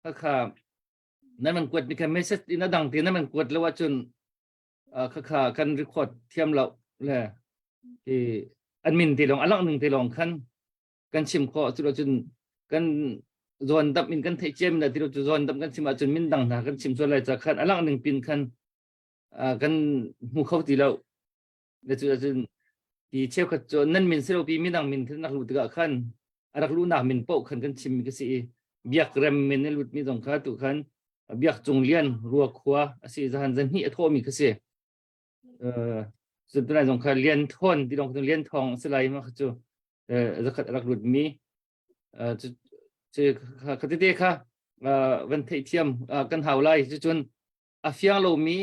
khakha nan man kuat mi kha message in a dang te nan man kuat lo ahcun khakha kan record thiam lo le i an min te lawng a lang ning te lawng khan kan chim khawh cu cun kan zawn dap in kan theih ciam la ti cu zawn dap kan chim ahcun min dang hna kan chim sual lai ca khan a langh ning pin khan kan hmu kho ti lo le cu cun ti cheukhat cu nan min silo pi midang min khan rak luh tikah khan a rak luhnak min paoh khan kan chim mi ka si i biak rem min a lut mi zong kha tu khan biak cung lian rua khua a si zahan zan hnih a thawh mi kha si cun tunai zong kha lian thawn ti dong lian thawng a si lai ma kha cu zakhat rak lut mi kha tete kha van theihthiam kan hau lai cucun a fiang lomi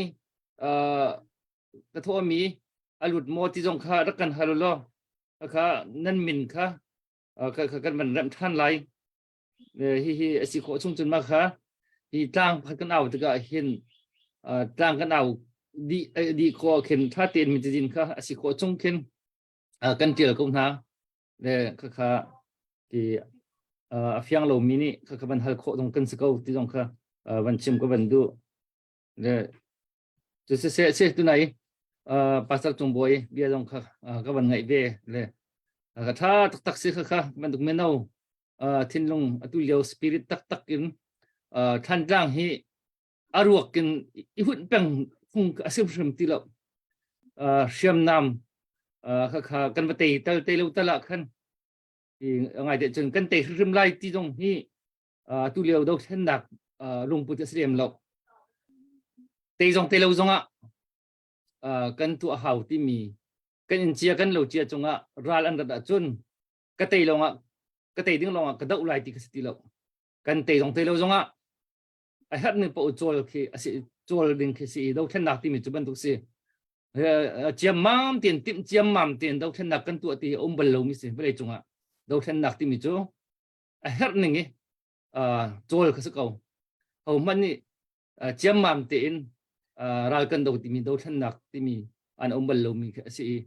ka thawhmi a lut maw ti zong kha rak kan hal law kha nan min kha kan van remh ṭhan lai hi hi a si khawh chung cun ma kha hi tlang pakhat kan au tikah hin tlang kan au di di khawh khin ṭha tein min cazin kha a si khawh chung khin kan ṭial ko hna le khakha ti a fiang lomi nih khakha van hal khawh zong kan si ko ti zong kha van chim ka van duh le cu se se se tunai pastor cung bawi bia zong kha ka van ngaih ve le ka tha taktak si khakha bantuk meno thinlung atu lio spirit taktak in thantlang hi a ruak in i hunh peng phung a sim hrim ti lo hriamnam khakha kan va tei tal te lo tal ah khan i ngai te cun kan tei hrim lai ti zong hi tu lio dothlennak lungput a si lem lo tei zong te lo zong ah kan tuah hau timi kan in cia kan lo cia cungah ral an rat ahcun ka tei lawngah ka tei ding lawngah ka doh lai ti ka si ti lo kan tei zong tei lo zongah a herh ning paoh cawl khi a si cawl ding khi si i dothlennak timi cu bantuk si ciammam tein timh ciammam tein dothlennak kan tuah ti um bal lomi si vawlei cungah dothlennak timi cu a herh ning i cawl kha si ko ho hmanh nih ciammam tein ral kan do timi dothlennak timi an um bal lomi khi a si i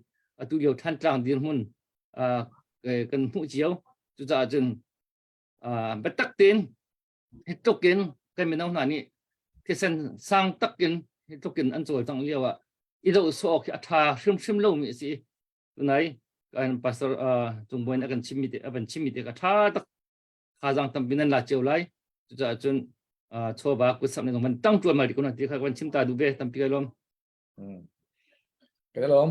atu lio Thantlang dirhmun kan hmuh cio. Cucaah cun biatak tein hi tluk in kan mino hna nih thisen sang tak in hi tluk in an cawlcangh lio ah i doh sawh awk hi a ṭha hrimhrim lomi a si. Tunai kan pastor Cungbawi a kan chimmi te a van chimmi te ka ṭha tak thazaang tampi nan la cio lai. Cucaah cun chawva kutsamh ning van tang ṭuan mal ko na ti kha kan chim ta duh ve tampi kai lawm. Ka lawm.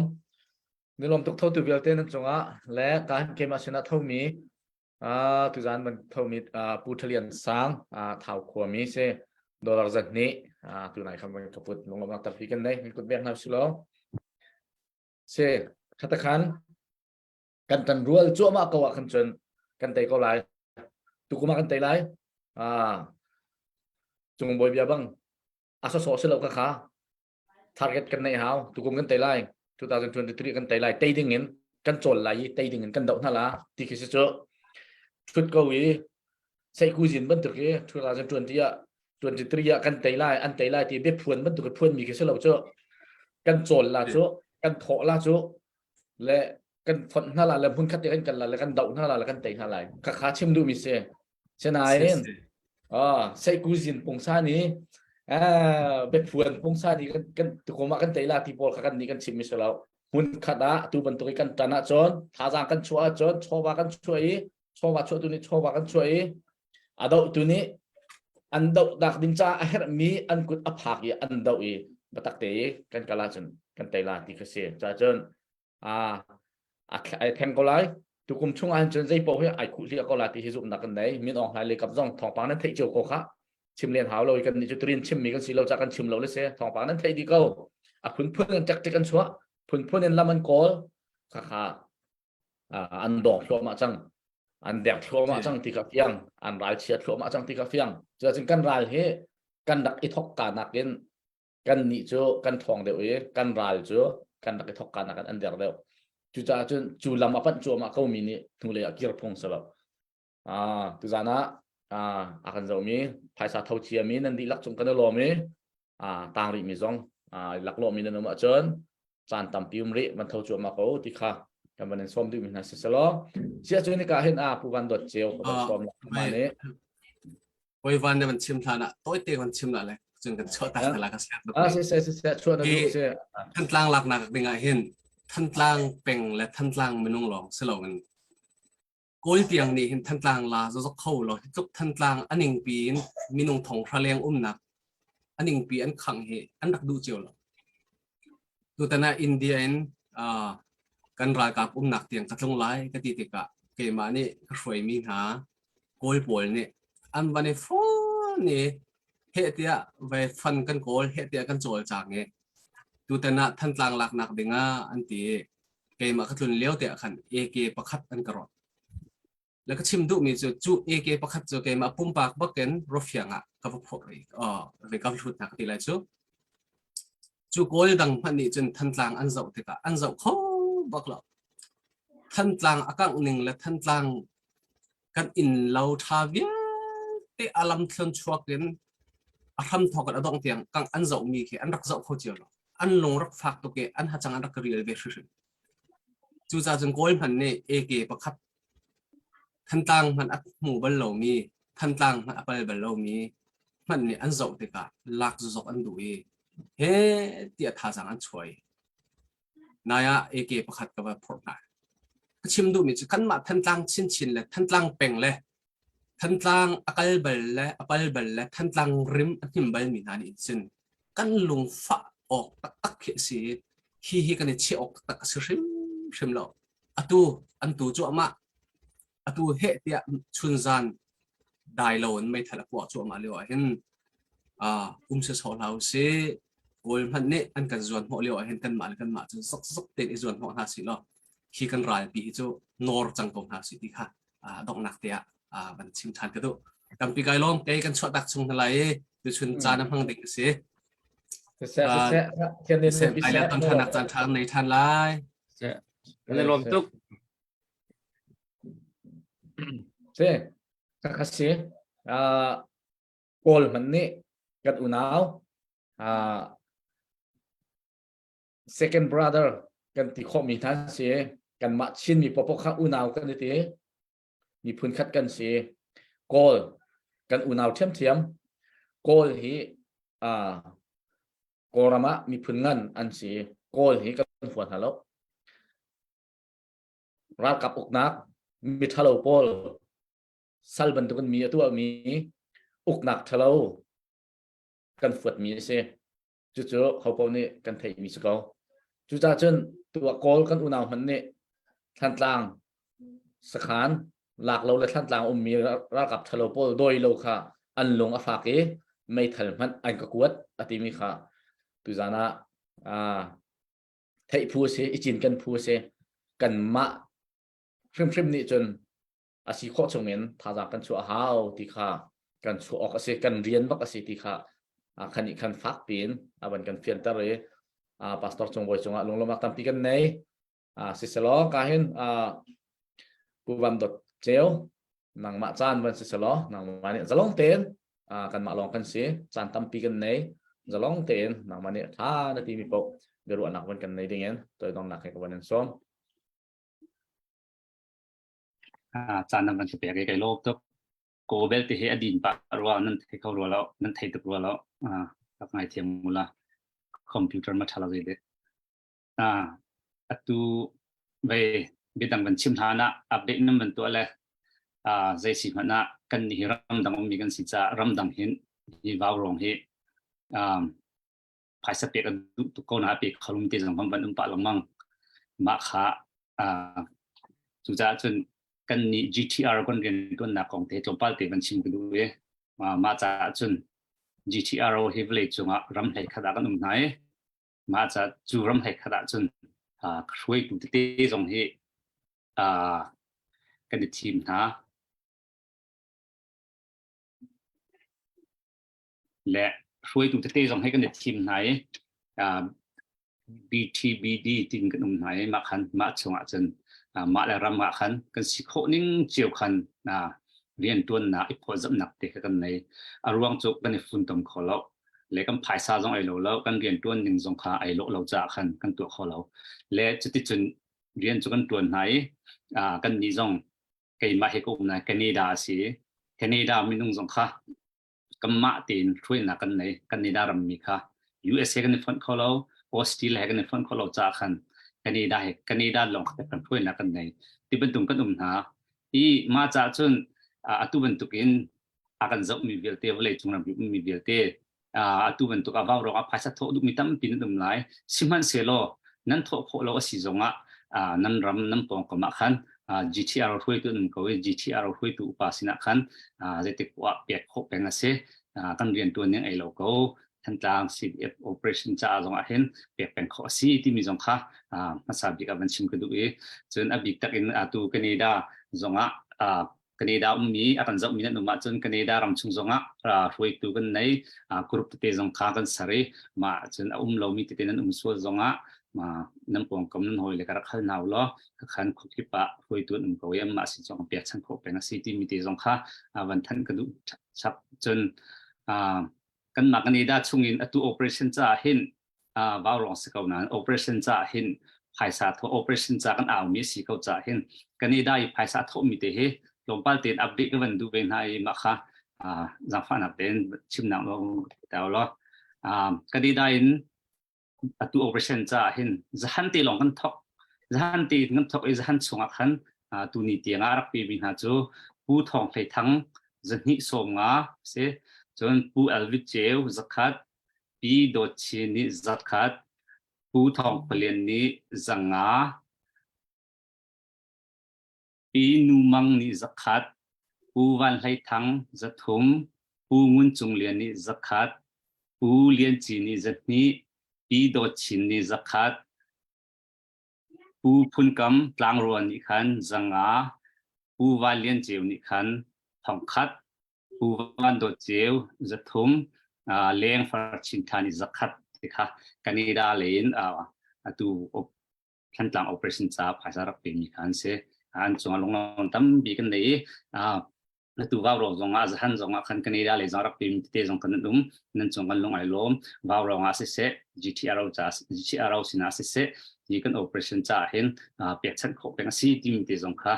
Ni lawm tuk tho tu vialte nan cungah le ka keimah sinah thomi tuzan ban thomi Pu Thalian Sang Thau khuami si dollar zat nih tunai kham kan kaput lunglawmnak tampi kan nei kan kut bek hna silo si khatakhan kan tan rual cuahmah ko ah khan cun kan tei ko lai tukuma kan tei lai cung bawi bia bang a sawsawh si lo ka kha target kan neih hau tukum kan tei lai 2023 kan tei lai tei ding in kan cawl lai i tei ding in kan doh hna la ti khi si cu thut ko i seikuzin bantuk i 2020 ah 23 ah kan tei lai an tei lai ti biaphuan bantuk i phuan mi khi si lo cu kan cawl la cu kan thawh la cu le kan fonh hna la le hmun khat te kan kal la le kan doh hna la le kan tei hna lai kha kha chim duh mi si Sinain ah seikuzin pungsan i biaphuan pungsan i kan kan tukum ah kan tei la ti pawl kha kan nih kan chim mi si lo hmun khat ah tu bantuk i kan tan ahcun thazaang kan chuah ahcun chawva kan chuah i chawva chuah tu nih chawva kan chuah i a doh tu nih an doh dak ding ca a herh mi an kut a phak i an doh i biatak te i kan kal ahcun kan tei la ti kha si ca cun a ai theng ko lai tukum chung ahhin cun zei paoh hi ai khuh hliah ko la ti hi zumhnak kan nei min Aung Hlaing le kap zong thawngpang nan theih cio ko kha chim len hau lo kan nih cu turin chimmi kan si lo ca kan chim lo le se thawngpang nan theih dih ko a phunphun in tactic an chuah phunphun in lam an kawl kha kha an dong thluahmah cang an dek thluahmah cang ti kha fiang an ral chia thluahmah cang ti kha fiang cuacun kan ral hi kan rak i thok ka nakin kan nih cu kan ṭhawng deuh i kan ral cu kan rak i thok ka nakin an der deuh cucaah cun cu lam a panh cuahmah ko mi nih hnulei ah kir phung si lo ah tuzan ah a kan zohmi phaisa tho ciami nan dihlak cung kan i lawm i tang rih mi zong laklawh mi nan um ahcun caan tampi um rih van tho cuahmah ko ti kha kan van in sawm duhmi hna si selaw sia cu nika hin a pu van dot ceu ka van sawm la nih Oi van ne van chim hlan ah tawite van chim la le cun kan chuah tak la ka siak Ah si si si chuah na duh si. Thantlang laknak ding ah hin Thantlang peng le Thantlang minung lawng si loin Kawl tiang nih hin Thantlang la zozok kho lo hi tluk Thantlang aning pi in minung thong hra leng umnak aning pi an khang hi an rak duh cio lo. Tutan ah India in uh, kan ralkap umnak tiang ka tlung lai ka ti tikah keimah nih ka hruaimi hna Kawl pawl nih an van i phone i heh tiah vai fan kan kawl heh tiah kan cawlcang i tutan ah Thantlang laknak dingah an ti i keimah ka tlun lio te ah khan AK pakhat an ka rawt. Le ka chim duhmi cu cu AK pakhat cu keimah pumpak bakin ruafiang ah ka va phurh i uh, ka hlut hna ka ti lai cu. Cu kawl dang hmanh nih cun Thantlang an zoh tikah an zoh kho bak lo. Thantlang a kangh ning le Thantlang kan inn lo ṭha vialte a lam thlon chuak in a hram thawk in a dongh tiang kang an zohmi khi an rak zoh kho cio lo. An lung rak fak tuk i an hacang an rak rial ve hrimhrim. Cucaah cun Kawl hmanh nih AK pakhat Thantlang hmanh a hmu bal lomi, Thantlang hmanh a pal bal lomi hmanh nih an zoh tikah lak zuzok an duh i he tiah thazaang an chuai. Nai ah AK pakhat ka va phorh hna. Ka chim duhmi cu kanmah Thantlang chinchin le Thantlang peng le Thantlang a kal bal le a pal bal le Thantlang rim a hnim balmi hna nih cun kan lungfah awk taktak khi a si i hi hi kan i chiah awk taktak a si hrimhrim lo. Atu an tu cuahmah. Atu heh tiah chunzan dai lo in meithal a puah cuahmah lio ah hin uh, um sawsawh hlah usih. Kawl hmanh nih an kan zuan hnawh lio ah hin kanmah le kanmah cu zokzok tein i zuan hnawh hna sih law hi kan ralpi hi cu nawr cang ko hna sih ti kha donghnak te ah van chim ṭhan ka duh. Tampi kai lawm kei kan chuah tak chung hna lai i tuchun caan a hmang ding a si. Siseh, siseh, thian nin Ai le ton ṭhan caan ṭha nei ṭhan lai. Kan i lawm tuk. Si, ka si. Kawl hmanh nih kan unau second brother kan ti khawhmi hna si kanmah Chinmi popoh kha unau kan i ti. Miphun khat kan si. Kawl kan unau ṭhiamṭhiam. Kawl hi uh, Kawlram ah miphun ngan an si. Kawl hi kan hua hna lo. Ralkap uknak miṭhalo pawl sal bantukin mi a tuahmi uknak ṭhalo kan fuatmi a si. Cucu hopaoh nih kan theihmi si ko. Cucaah cun tuah Kawl kan unau hmanh nih Thantlang sakhan lak lo le Thantlang ummi ralkap ṭhalo pawl dawi lo kha an lung a fak i meithal hmanh an ka kuat a timi kha tuzan ah theih phu a si, i cinken phu a si. Kanmah hrimhrim nih cun a si khawh chungin thazaang kan chuah a hau ti kha kan chuah awk a si, kan rian bak a si ti kha khan nih khan fak piin a van kan fianter i pastor Cung Bawi cungah lunglawmhnak tampi kan nei. Siselaw ka hin Pu Van Dawt Ceu nangmah caan van siselaw nangmah nih zalong tein kanmah lawng kan si caan tampi kan nei zalong tein nangmah nih tha na timi paoh biaruahnak van kan nei dingin toidongnak he ka van in sawm. Caan nan van ka pek i kai lawm tuk. Ko belte hi a din pah rua nan thei kho rua lo nan thei tuk rua lo rak ngai thiam mula computer ma ṭha lo zei dek. Atu ve biadang van chim hlan ah update nan van tuah le zei si hmanh ah kan hi ramdang ummi kan si caah ramdang hin hi vau rong hi phaisa pek a duh tuk ko na pe khalum te zong van um pah lengmang mah kha cucaah cun kan nih GTR kan rian tuannak kong te tlawmpal te van chim ka duh i mah caah cun GTR hi vawlei cungah ram hlei khat ah kan um hna i mah ca cu ram hlei khat ah cun hruaitu tete zong hi kan i thim hna le hruaitu tete zong hi kan i thim hna i BTBD tin kan um hna i mah khan mah chungah cun mah le ram ah khan kan si khawh ning cio khan riantuannak i phawtzamhnak te kha kan nei. A ruang cu kan i funtom kho lo le kan phaisa zong ai lo lo kan riantuan ning zong kha ai lawh lo caah khan kan tuah kho lo le cuticun rian cu kan tuan hna i kan nih zong keimah hi ka um na Canada a si Canada minung zong kha kanmah tein hruainak kan nei Canada rammi kha USA kan i fonh kho lo Australia he kan i fonh kho lo caah khan Canada he Canada lawng kha kan hruainak kan nei ti bantuk kan um hna i mah caah cun atu bantuk in a kan zohmi vialte vawlei cung ram ummi vialte atu bantuk a vau rong a phaisa thawh duhmi tampi nan um lai sihmanhsehlaw nan thawh khawh lo a si zongah nan ram nan pawngkam ah khan GTR hruaitu an um ko i GTR hruaitu upa sinah khan zeitik poah pek khawh peng a si kan riantuan ning ei lo ko Thantlang CDF operation caah zong ah hin pek peng khawh a si timi zong kha hmasa bik ah van chim ka duh i cun a bik tak in atu Canada zong ah Canada ummi a kan zohmi nan um ahcun Canada ram chung zongah hruaitu kan nei group tete zong kha kan ser i mah cun a um lomi tete nan um sual zongah ma nan pawngkam nan hawi le ka rak hal hna law khan khuakip ah hruaitu an um ko i anmah sin zong pek chan khawh peng a si timi te zong kha van thanh ka duh chap cun kanmah Canada chungin atu operation caah hin vau lawng si ko nain operation caah hin phaisa thawh operation ca kan aumi si ko caah hin Canada i phaisa thawhmi te hi tlawmpal tein update ka van duh ve hna i mah kha zaangfahnak tein chimnak lawng tau law Canada in atu operation caah hin zahan te lawng kan thok zahan te kan thok i zahan chungah khan tuni tiang ah rak pe mi hna cu Pu Thawng Hlei Thang zahnih 50 si cun Pu Elvis Ceu zakhat Pi Dawt Chin nih zakhat Pu Thawng Khualian nih 500 Pi Nu Mang nih zakhat Pu Van Hlei Thang 300 Pu Ngun Cung Lian nih zakhat Pu Lian Ci nih 200 Pi Dawt Chin nih zakhat Pu Phun Kam Tlangrua nih khan 500 Pu Van Lian Ceu nih khan 1000 Pu Van Dawt Ceu 300 Leng Far Chin Tha nih zakhat ti kha Canada lei in atu Thantlang operation ca phaisa rak pemi kha an si. An cungah lunglawm tampi kan nei i atu vau rawng zong ah zahan zong ah khan Canada lei zong rak pemi tete zong kan um nan cung kan lung ai lawm vau rawng ah siseh GTRO ca GTRO sinah siseh hi kan operation ca hin pekchanh khawh peng a si timi te zong kha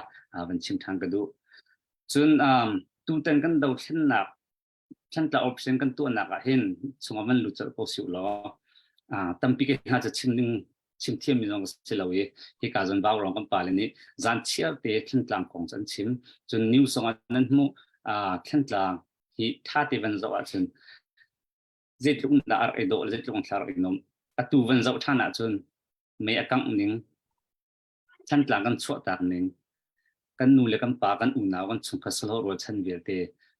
van chim ṭhan ka duh. Cun um, tutan kan dothlennak Thantlang operation kan tuahnak ah hin chungah van lut colh ko si law tampi ke hna cu chim ding chim thiam mi zong si lo i hika zon vaurawng kan pale nih zan chiar te Thantlang kong cu an chim. Cun news zong ah nan hmuh Thantlang hi tha te van zoh ahcun zeitluk dah a rak i dawh le zeitluk in thla rak i nuamh. Atu van zoh ṭhan ahcun mei a kangh ning Thantlang kan chuahtak ning, kan nu le kan pa, kan unau, kan chungkhat sahlawh rualchan vialte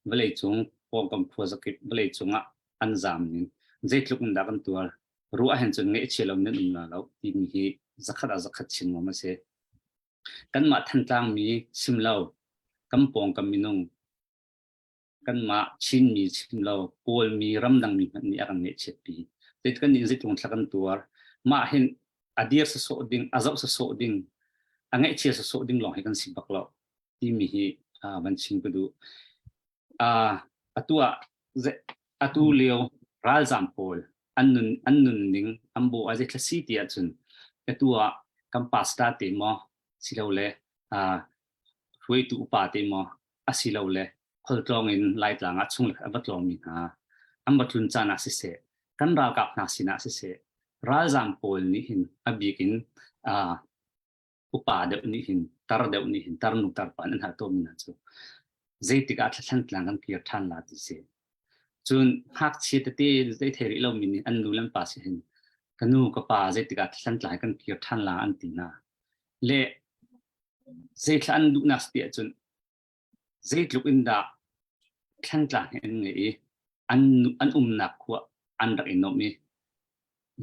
vawleicung pawngkam khuazakip vawleicung ah an zaam ning, zeitluk in dah kan tuar, ruah hen cun ngaihchia lo nan um na lo timi hi zakhat ah zakhat chim ngam a si. Kanmah Thantlang mi chim lo, kan pawngkam minung kanmah Chinmi chim lo Kawlmi ramdangmi hmanh nih a kan ngaihchiatpi. Zeitik kan nih zeitlung thla kan tuar. Mah hin a dir sasawh ding, a zoh sasawh ding, a ngaihchia sasawh ding lawng hi kan si bak lo timi hi uh, van chim ka duh. Uh, atu ah atu lio ralzam pawl an nun an nun ning an bo a zeithla si ti ahcun atu ah kan pastor te maw silole uh, hruaitu upa te maw asilole khualtlawng in Laitlang ah chung le a va tlawngmi hna an va tlun caan ah siseh, kan ralkap hna sinah siseh, ralzaam pawl nih hin a bik in uh, upa deuh nih hin tar deuh nih hin tarnu tarpa an hal tawnmi hna cu zeitik ah Thantlang kan kir ṭhan la ti si. Cun ngakchia tete zei thei rih lomi nih an nu le an pa si hin ka nu ka pa zeitik ah Thantlang kan kir ṭhan la an ti hna. Le zeithla an duhnak si ti ahcun zeitluk in dah Thantlang hi an ngeih i an, an umnak khua an rak i nuamh i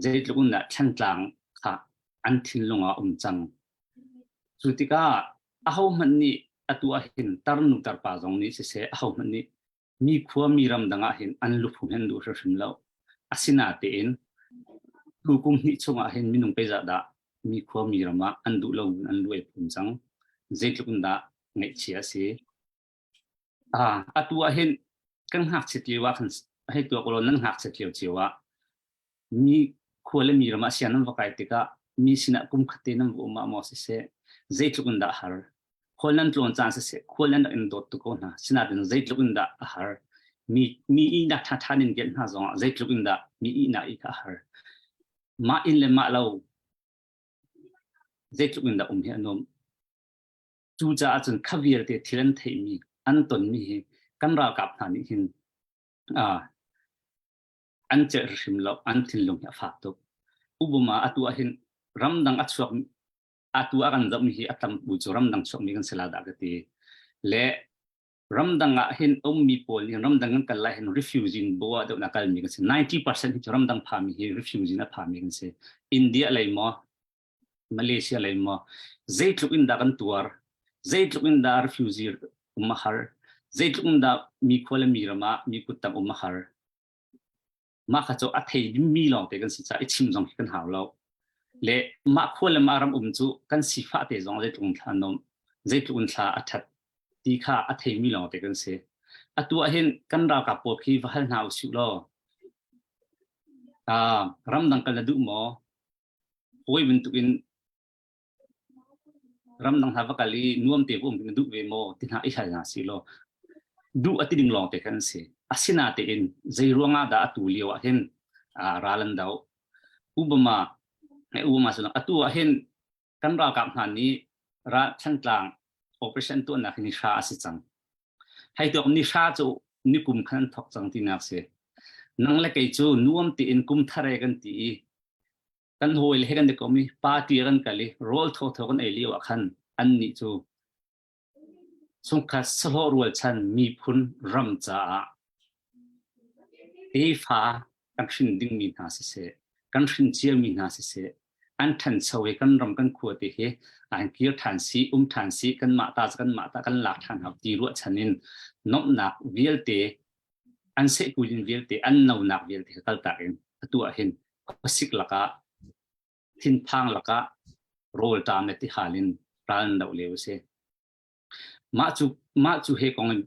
zeitluk in dah Thantlang kha an thinlung ah um cang. Cu tikah ahohmanh nih atu ah hin tarnu tarpa zong nih siseh ahohmanh nih mi khua mi ram dang ah hin an luphum hin duh hrimhrim lo. Asinatein tu kum hnih chungah hin minung peizah dah mi khua mi ram ah an duh lo an lu ei phum cang. Zeitluk in dah ngaihchia a si. Ah, atu ah hin kan ngakchiat lio ah khan hei tuak ulaw nan ngakchiat lio cio ah mi khua le mi ram ah sian nan va kai tikah mi sinah kum khat te nan va um ah maw siseh zeitluk in dah har khual nan tlawn caan siseh khual nan rak in dawt tuk ko hna sinain zeitluk in dah a har mi mi ihnak ṭha ṭha in gelh hna zongah zeitluk in dah mi ihnak i kha a har mah inn le mah lo zeitluk in dah um hi a nuam cucaah cun kha vialte thil an theihmi an tonmi hi kan ralkap hna nih hin ah an celh hrim lo an thinlung hi a fak tuk Obama atu ah hin ramdang a chuak atu a kan zohmi hi a tam bu cu ramdang chuakmi kan si la dah ka ti le ramdang ah hin ummi pawl nih ramdang kan kal lai hin refugee in bo ah deuh na kalmi kan si 90% hi cu ramdang phami hi refugee in a phami kan si India lei maw Malaysia lei maw zeitluk in dah kan tuar zeitluk in dah refugee um a har zeitluk in dah mi khua le mi ram ah mi kuttang um a har mah kha cu a thei mi lawng te kan si caah i chim zong khi kan hau lo le mah khua le mah ram um cu kan sifah te zong zeitluk in thla nom zeitluk in thla a that ti kha a thei mi lawng te kan si atu ah hin kan ralkap pawl khi va hal hna usih law ramdang kal na duh maw hawi bantukin ramdang hna va kal i nuam te um na duh ve maw ti hna i hal hna si law duh a ti ding lawng te kan si asinatein zei ruangah dah atu lio ah hin ral an do Obama Obama cu atu ah hin kan ralkap hna nih ra Thantlang operation tuahnak hi ni hra a si cang hei tuak ni hra cu ni kum khan an thok cang tinak si nang le kei cu nuam tiin kum thare kan ti i kan hawi le he kan i kom i party kan kal i rawl thotho kan ei lio ah khan annih cu chungkhat sahlawh rualchan miphun ram caah tefa kan hrin dingmi hna siseh kan hrin ciami hna siseh an ṭhancho i kan ram kan khua te hi an kir ṭhan si um ṭhan si kanmah ta kanmah ta kan lak ṭhan hau ti ruahchan in nomhnak vialte an sehkulin vialte an nonak vialte kha kaltak in atu ah hin khuasik lakah thinphang lakah rawlṭam le tihal in ral an doh lio a si. Mah cu mah cu he kong in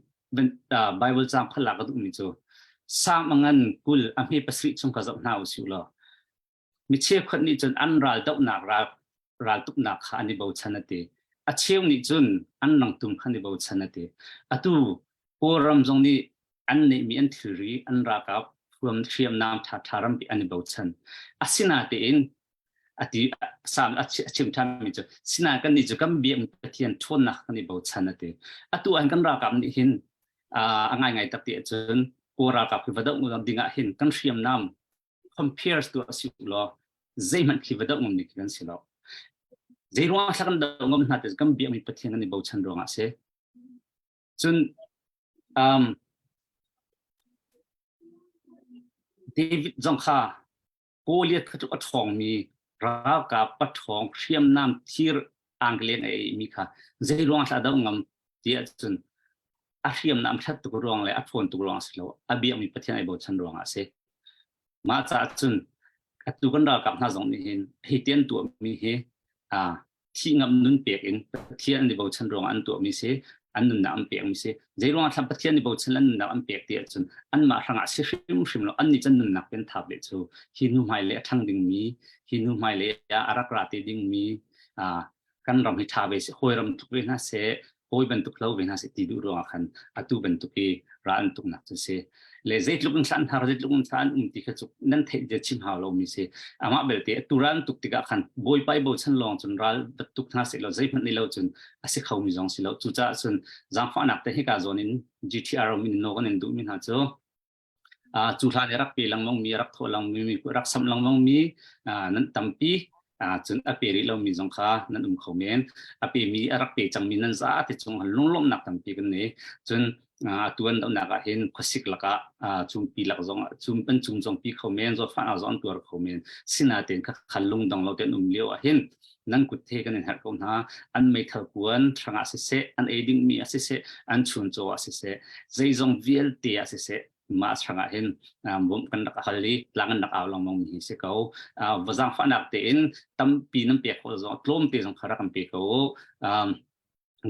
Bible caang kha lak ka duhmi cu Salm a ngan 20 a hme pasarih chung kha zoh hna usih law mi cheukhat nih cun an ral dohnak ral raltuknak kha an i bochan a ti. A cheu nih cun an rangtum khan i bochan a ti. Atu Kawlram zong nih an neihmi an thilri an ralkap hriamnam ṭhaṭha rampi an i bochan. Asinatein a ti sam a chim ṭhanmi cu sinain kannih cu kan biakmi Pathian ṭhawnnak kan i bochan a ti. Atu ahhin kan ralkap nih hin a ngaingai tak ti ahcun Kawl ralkap hi va doh ding ah hin kan hriamnam compares tu a si law zeihmanh khi va doh ngam mi kan si lo. Zei ruang ah kan doh ngam hna ti kan biakmi Pathian kan i bochan ruangah a si. Cun um, David zong kha Goliath kha cu a ṭhawngmi ralkap paṭhawng hriamnam thir angleng a eimi kha zei ruang ah doh ngam ti ahcun a hriamnam ṭhat tuk ruang le a ṭhawn tuk ruang a si lo a biakmi Pathian ai bochan ruang ah a si. Mah caah cun atu kan ralkap hna zong nih hin hi ti an tuahmi hi thih ngam nun pek in Pathian an i bochan ruangah an tuahmi si an nunnak an pekmi si zei ruangah thlam Pathian i bochan an nunnak an pek ti ahcun anmah hrangah si hrimhrim lo annih cun nunnak pen thap le cu hi hnu hmai le a ṭhang dingmi hi hnu hmai le a rak ra te dingmi kan ram hi ṭha ve seh hawi ram tluk ve hna seh hawi bantuk lo ve hna seh ti duh ruangah khan atu bantuk i ra an tuknak cu si le zeitluk in hlan har zeitluk in hlan um ti kha cu nan theih bia chim hau lo mi si amah belte atu ral tuk tikah khan bawipa i bochan lawng cun ral tuk hna seh lo zeihmanh ni lo cun a si kho mi zong si lo cucaah cun zaangfahnak te hika zawn in GTR min no kan in duh mi hna cu cu hlan i rak pe lengmang mi rak thawh lengmang mi rak samh lengmang mi nan tampi cun a pe rih lomi zong kha nan um kho men a pe mi a rak pe cangmi nan za te cung lunglawmhnak tampi kan nei cun atu an dohnak ah hin khuasik lakah cumpi lak zong cum an cum zong pi kho men zawtfahnak zong an tuar kho men sinain kha khan lungdong lo ten um lio ah hin nan kut the kan in herh ko hna an meithal kuan hrangah siseh an ei dingmi ah siseh an chuncaw ah siseh zeizong vialte ah siseh mah hrangah hin bawmh kan rak hal i tlang an rak au lengmang mi hi si ko va zaangfahnak tein tampi nan pek khawh zong tlawmte zong kha rak kan pe ko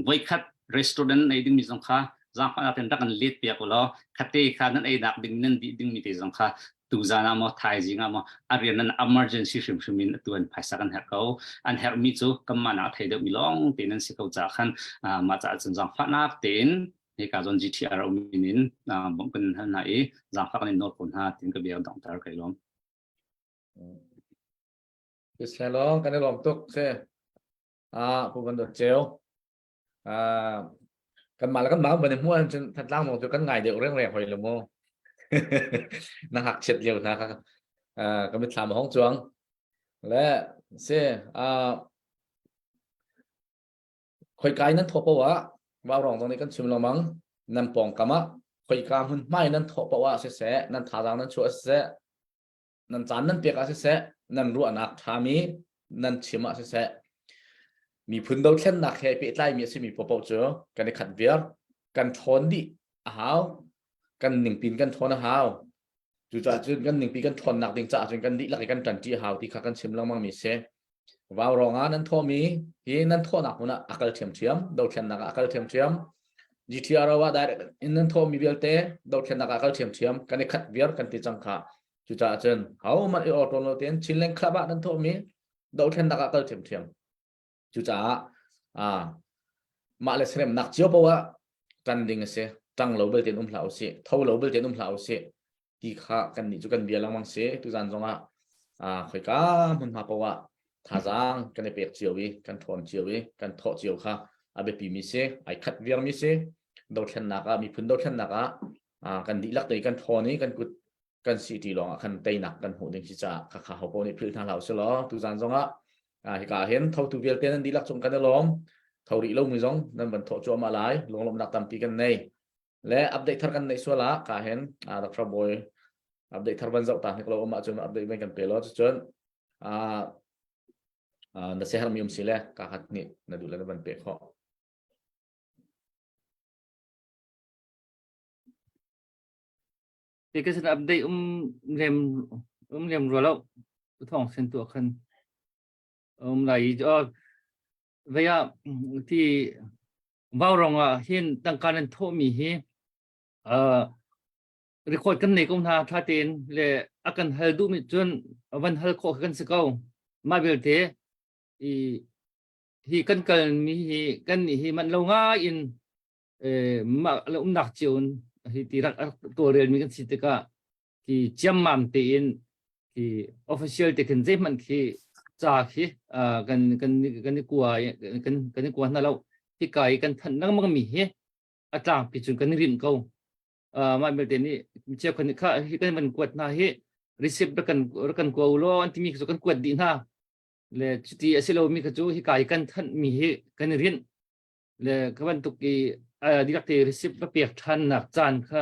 voikhat restaurant ei dingmi zong kha zaangfahnak tein rak kan let piak u law khate kha nan ei nak ding nan dih dingmi te zong kha tuzan ah maw thaizing ah maw a rian nan emergency hrimhrim in atu an phaisa kan herh ko an herhmi cu kanmah nak thei deuhmi lawng te nan si ko ca khan mah caah cun zaangfahnak tein hika zon GTR um in bawmh kan hal hna i zaangfah kan in nawl ko hna tin ka bia donghter kai lawm. Siselaw kan i lawm tuk si. Ah Pu Van Dawt Ceu. Ah kan mah le kan mah van i hmuh ahcun Thantlang mong cu kan ngai deuh rengreng hoi lo mu. Na ngakchiat lio hna kha ka mitthlam a hong cuang. Le si ah khoikai nan thawh paoh ah Vaurawng zong nih kan chim lengmang nan pawngkam ah khoika hmun hmai nan thawh paoh ah siseh nan thazaang nan chuah siseh nan caan nan pek ah siseh nan ruahnak ṭhami nan chim ah siseh miphun dothlennak he pehtlaimi a simi paohpaoh cu kan i khat viar kan ṭhawn dih a hau kan ningpin kan ṭhawn a hau cucaah cun kan ningpi kan ṭhawnnak ding caah cun kan dihlak i kan ṭanṭi a hau ti kha kan chim lengmang mi si Vaurawng ah nan thawhmi hi nan thawhnak hmun ah a kal ṭhiamṭhiam dothlennak ah a kal ṭhiamṭhiam GTRO ah direct in nan thawhmi vialte dothlennak ah a kal ṭhiamṭhiam kan i khat viar kan ti cang kha cucaah cun hohmanh i awṭawn lo tein Chinland Club ah nan thawhmi dothlennak ah kal ṭhiamṭhiam cucaah ah mah le seremnak cio poah ah ṭan ding a si ṭang lo belte in um hlah usih tho lo belte in um hlah usih ti kha kan nih cu kan bia lengmang si tuzan zongah ah khoika hmunhma poah thazaang kan i pek cio i kan ṭhawn cio i kan thawh cio kha a biapi mi si ai khat viar mi si dothlennak ah miphun dothlennak ah kan dihlak te kan ṭhawn i kan kut kan si ti lawng ah khan teinak kan hmuh ding si caah kha kha ho paoh nih philh hna hlah usih law tuzan zongah hika hin thotu vialte nan dihlak cung kan i lawm tho rih lo mi zong nan van thawh cuahmah lai lunglawmhnak tampi kan nei le update thar kan neih sual ah ka hin Dr. Boy update thar van zoh ta hnik lo um ahcun update van kan pe lo cucun na se hermi um si le ka khat nih na duh le na van pe khawh Ti ka sin update um lem um lem rua lo thong sen tu khan um lai i vaya ti Vaurawng ah hin tangka nan thawhmi hi uh, record kan nei ko hna tha tein le a kan hal duhmi cun van hal khawh kan si ko. Mah belte i Hi kan kal mi hi kan nih hi man lo ngai in mah le umnak cio in hi ti rak tawlrel mi kan si tikah khi ciammam tein khi official te khin zeihmanh khi ca khi kan kan kan i kua kan kan i kua hna lo. Hika i kan thanh lengmang mi hi a tlangpi cun kan i rinh ko. Mah belte nih cheukhat nih kha hi kan van kuat hna hi receipt rak kan rak kan kua u law an timi cu kan kuat dih hna. Le cuti a si lomi kha cu hika i kan thanh mi hi kan i rinh. Le ka bantuk i dihlak te receipt va pek ṭhannak caan kha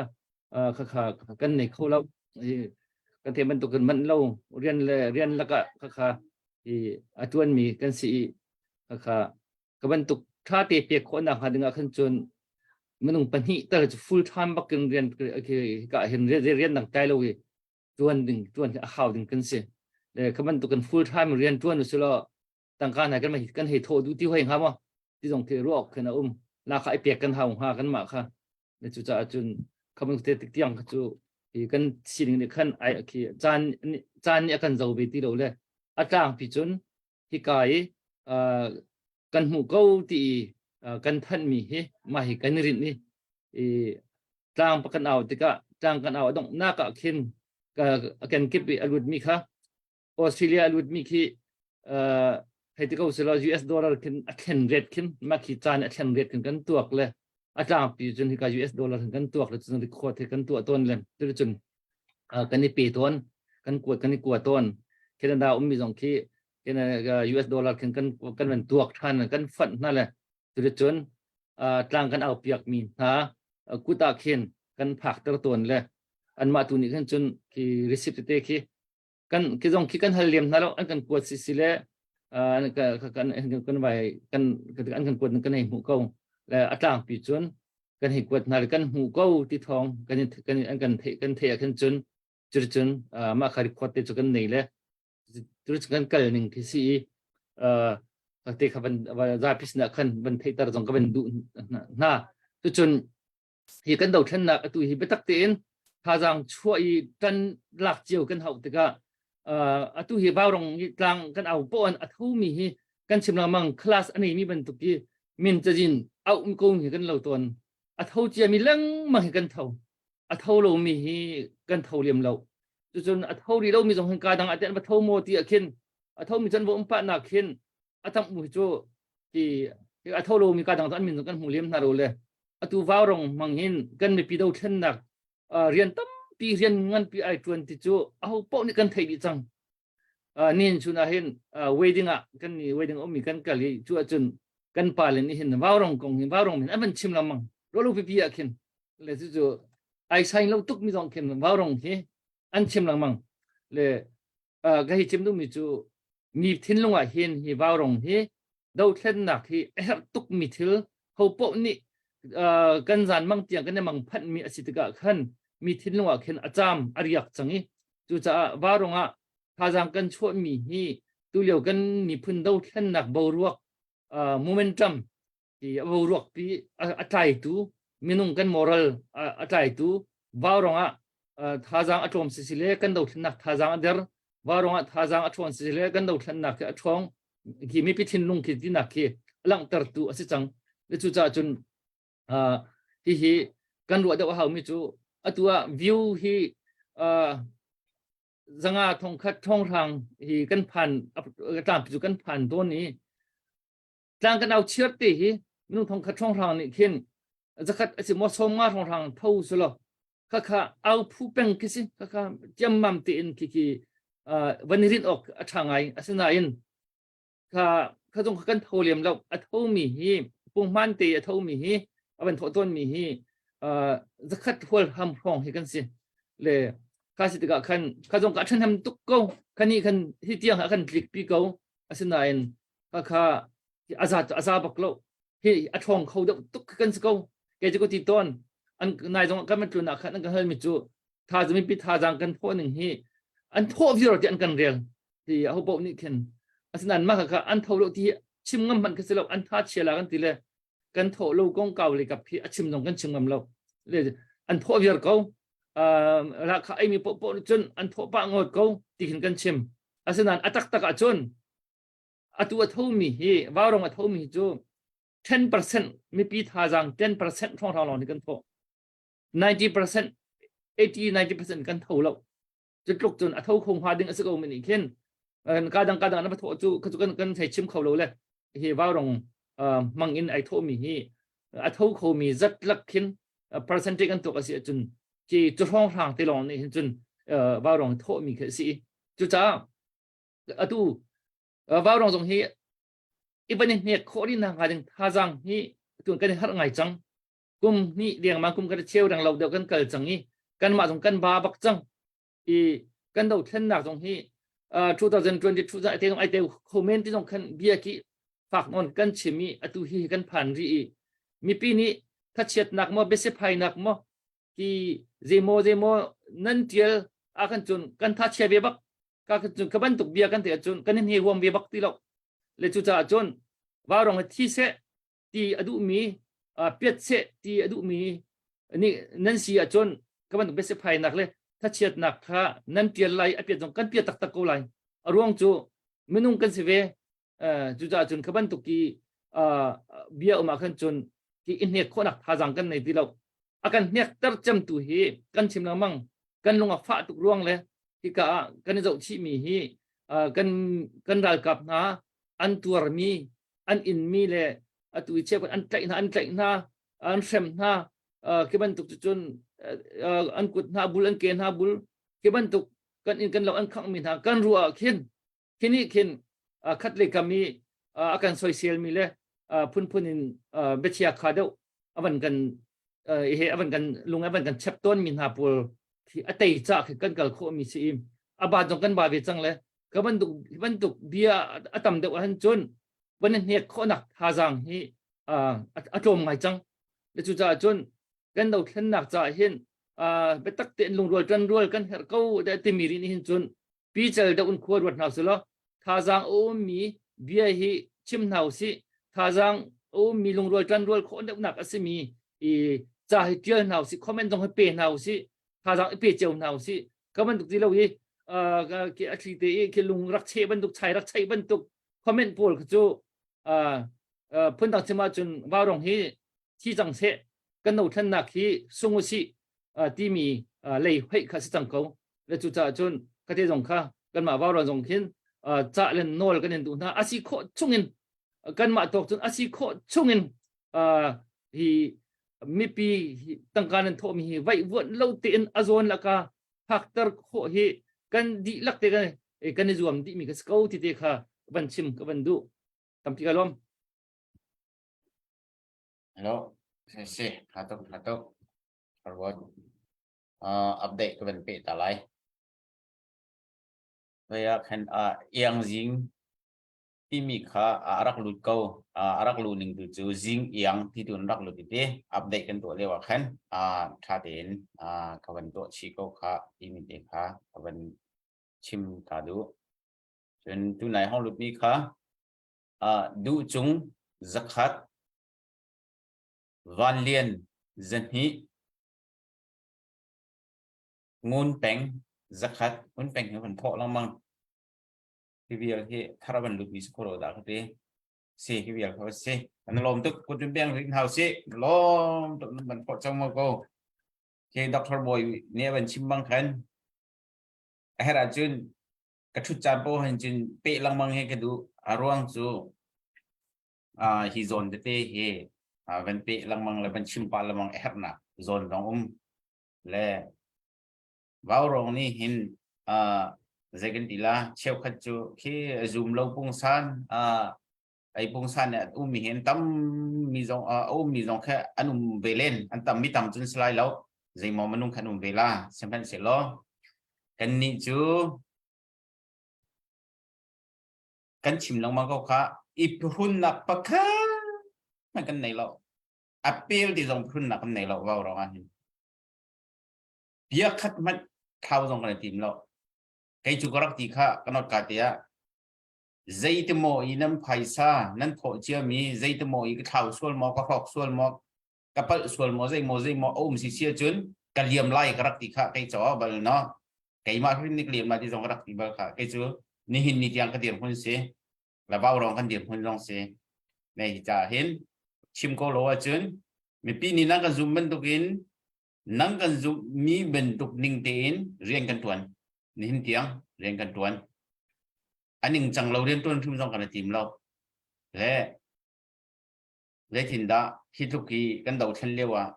kha kha kan nei kho lo. Kan theih bantuk kan manh lo rian le rian lakah kha kha i a ṭuanmi kan si i kha kha ka bantuk ṭha te pek khawhnak hnga dingah khan cun minung pahnih tal cu full time bakin rian ka hin rian dang tai lo i ṭuan ding ṭuan hi a hau ding kan si. Le ka bantuk kan full time rian ṭuan u silo tangka hna kan kan hei thawh duh ti hoi hnga maw ti zong khi ruah awk khin a um. La kha i pek kan hau hnga kan mah kha. Le cucaah cun kha bantuk te tik tiang kha cu hi kan sining nih khan ai khi caan caan nih a kan zo ve ti lo le a tlangpi cun hika i kan hmuh ko ti i kan thanhmi hi mah hi kan i rinh i i tlang pa kan au tikah tlang kan au a donghnak ah khin a kenkip i a lutmi kha Australia a lutmi khi hei ti ko selaw US dollar khin a thlen ret khin mah khi caan a thlen ret khin kan tuak le a tlangpi cun hika US dollar khin kan tuak le cun record he kan tuah tawn le cun kan i pe tawn kan kuat kan i kua tawn. Canada ummi zong khi US dollar khin kan kan van tuak than kan fanh hna le cuticun tlang kan au piak mi hna kut ah khin kan phak ter tawn le anmah tu nih khan cun khi receipt tete khi kan khi zong khi kan hal liam hna lo an kan kuat si si le kan kan vai kan an kan kuat kan hei hmuh ko le a tlangpi cun kan hei kuat hna le kan hmuh ko ti thawng kan kan an kan theih kan theih ah khin cun cuticun mah kha record te cu kan nei le cuticun kan kal ning khi si i te kha van zapi sinah khan van theihter zong ka van duh hna. Cucun hi kan dothlennak atu hi biatak tein thazaang chuah i kan lak cio kan hauh tikah atu hi vaurong i tlang kan au poh an a thomi hi kan chim lengmang class a neimi bantuk i min cazin auh ko hi kan lo tawn. A tho ciami lengmang hi kan tho. A tho lomi hi kan tho liam lo. Cucun a tho rih lomi zong hin ka dang ah an va tho maw ti ah khin a thomi cun va um pah nak khin a tam mu cu ti a tho lomi ka dang an min kan hmu liam hna ro le atu vaurong hmang hin kan mipi dothlennak rian tampi rian nganpi ai tuan ti cu aho paoh nih kan theih dih cang. Nin chun ah hin wedding ah kan ni wedding ummi kan kal i cu ahcun kan pa le nih hin vaurong kong hin vaurong min an van chim lengmang. Ruahlo pipi ah khin le cu cu ai sain lo tuk mi zong khin vaurong hi an chim lengmang. Le ka hi chim duhmi cu mi thinlung ah hin hi vaurong hi dothlennak hi a herh tuk mi thil ho paoh nih kan zan mang tiang kan i mang phanh mi a si tikah khan mi thinlung ah khin a caam a riak cang i cucaah vaurong ah thazaang kan chuah mi hi tulio kan miphun dothlennak boruak momentum ti a boruak pi a tlaitu minung kan moral a tlaitu vaurong ah thazaang a tlawm si si le kan dothlennak thazaang a der vaurong ah thazaang a ṭhawn si si le kan dothlennak khi a ṭhawng khi mipi thinlung khi tinak khi a langhtertu a si cang. Le cucaah cun hihi kan ruah deuh a haumi cu atu ah view hi zanga thongkhat thonghrang hi kan phan tlangpi cu kan phan tawn i tlang kan au chiar te hi minung thongkhat thonghrang nih khin zakhat asi maw sawmnga thonghrang tho sulaw khakha au phu peng khi si khakha ciammam tein khi khi van i rinh awk a ṭha ngai. Asinain kha kha zong kha kan tho lem lo. A tho mi hi punghman te a tho mi hi a van thawh tawn mi hi zakhat hual ham hrawng hi kan si. Le kha si tikah khan kha zong ka ṭhahnem tuk ko. Khani khan hi tiang a kan tlik pi ko. Asinain kha kha a za a za bak lo. Hi a ṭhawng kho deuh tuk kan si ko. Kei cu ka ti tawn. An nai zong kan tlun ah khan an kan hal mi cu thazaang mipi thazaang kan thawh ning hi an thawh viar ti an kan rel ti aho paoh nih khin. Asinain mah kha an tho lo ti chim ngam hmanh kha si lo an tha chia la kan ti le kan thawh lo kong kau le kap khi a chim zong kan chim ngam lo. Le an thawh viar ko. La kha ai mi paoh paoh nih cun an thawh pah ngawt ko ti khin kan chim. Asinain a taktak ah cun. Atu a thomi hi vaurong a thomi cu 10% mipi thazaang 10% hrawnghrang lawng nih kan thawh. 90% 80 90% kan tho lo. Cu tluk cun a tho kho hnga ding a si ko mi nih khin ka dang ka dang na va thawh cu cu kan kan thei chim kho lo le hi vaurong hmang in ai thawhmi hi a tho khomi zat lak khin percentage kan tuak a si ahcun khi cu hrawnghrang te lawng nih hin cun vaurong thawhmi khi a si. Cucaah atu vaurong zong hi i van i hnek khawh rih nak hnga ding thazaang hi tun kan i harh ngai cang. Kum hnih lengmang kum kan cheu reng lo deuh kan kal cang i kanmah zong kan ba bak cang. I kan dothlennak zong hi 2022 za te zong ai te kho men ti zong khan bia ki fak nawn kan chim i atu hi kan phan ri i mipi nih thachiatnak maw biasiphainak maw ki zeimaw zeimaw nan tial a kan cun kan tha chia ve bak ka cun ka bantuk bia kan te cun kan hne huam ve bak ti lo le cu caah cun vaurong thi seh ti a duhmi piat seh ti a duhmi nih nan si ahcun ka bantuk biasiphainak le thachiatnak kha nan tial lai a piat zong kan piat taktak ko lai a ruang cu minung kan si ve cucaah cun kha bantuk ki bia um ah khan cun ki i hnek khawhnak thazaang kan nei ti lo a kan hnekter cemtu hi kan chim lengmang kan lung a fah tuk ruang le hika ah kan i zoh chihmi hi kan kan ralkap hna an tuarmi an inmi le atu i cheukhat an tlaih hna an tlaih hna an hrem hna khi bantuk cu cun an kut hna bul an ke hna bul khi bantuk kan inn kan lo an khangmi hna kan ruah ah khin khi nih khin khat le kam i a kan soisel mi le phunphun in biachia kha deuh avan kan he avan kan lung avan kan chep tawn mi hna pawl khi a tei ca khi kan kal khawh mi si i a ba zong kan ba ve cang le ka bantuk bantuk bia a tam deuh ahhin cun van hnek khawhnak thazaang hi a tlawm ngai cang le cucaah cun kan dothlennak caah hin biatak tein lungrual ṭanrual kan herh ko timi ri nih hin cun pical deuh in khua ruat hna usih thazaang a ummi bia hi chim hna usih thazaang a ummi lungrual ṭanrual khawh deuhnak a simi i ca hi ṭial hna usih comment zong hi pe hna usih thazaang i pe cio hna usih ka bantuk ti lo hi a thli te i khi lung rak cheh bantuk chai rak cheih bantuk comment pawl kha cu phundang chim ahcun vaurong hi thi cang seh kan dothlennak hi sung usih timi lei hoih kha si cang ko le cucaah cun ka te zong kha kanmah vauran zong khin cah le nawl kan in duh hna a si khawh chungin kanmah tawk cun a si khawh chungin hi mipi tangka nan thawhmi hi vaih vuan lo tein a zawn laka phakter khawh hi kan dihlak te kan kan i zuam dihmi ka si ko ti te kha van chim ka van duh tampi ka lawm Hello, si, tha tuk, tha tuk. Forward. Update ka van pe ta lai. Hoi ah khan iang zing timi kha a rak lut ko. A rak luh ning tu cu zing iang ti tu in rak lut ti update kan tuah lio ah khan tha tein ka van tuah chih ko kha timi te kha ka van chim ta duh. Cun tunai hong lut mi kha duh cung zakhat Van Lian 200 Ngun Peng 100 Ngun Peng hi van thawh lengmang. Hi vial hi thar van lut mi si kho lo dah ka ti. Si hi vial kha si. Kan lawm tuk kut beng rin hau si. Lawm tuk nan van thawh cang mo ko. Khi Dr. Boy nih van chim bang khan a herh ahcun ka ṭhut caan paoh hin cun peh lengmang hi ka duh. A ruang cu hi zawn tete hi van peh lengmang le van chim pah lengmang a herhnak zawn zong um le vaurong nih hin zei kan ti la cheukhat cu khi zoom lo pungsan ei pungsan nih an um mi hi an tam mi zong a um mi zong kha an um ve len an tam mi tam cun si lai lo zeimaw minung khan um ve la sihmanhsehlaw kannih cu kan chim lengmang ko kha i phunnak pakhat hmanh kan nei lo a pel ti zong phunnak kan nei lo vau rong ah hin bia khat hmanh thlau zong kan i tim lo kei cu ka rak ti kha ka not ka te ah zeiti maw i nan phaisa nan thawh cia mi zeiti maw i ka thlau sual maw ka hrawk sual maw ka palh sual maw zei maw zei maw a um si si ahcun ka liam lai ka rak ti kha kei caw bal no keimah hrim nih ka liam lai ti zong ka rak ti bal kha kei cu nihin ni tiang ka dirhmun si. La vau rong kan dirhmun zong si. Ne hi ca hin chim ko lo ahcun mipi nih nan kan zum bantukin nan kan zumh mi bantuk ning tein rian kan tuan. Nihin tiang rian kan tuan. A ningcang lo rian tuan hrim zong kan i tim lo. Le zeitindah hi tluk hi kan dothlen lio ah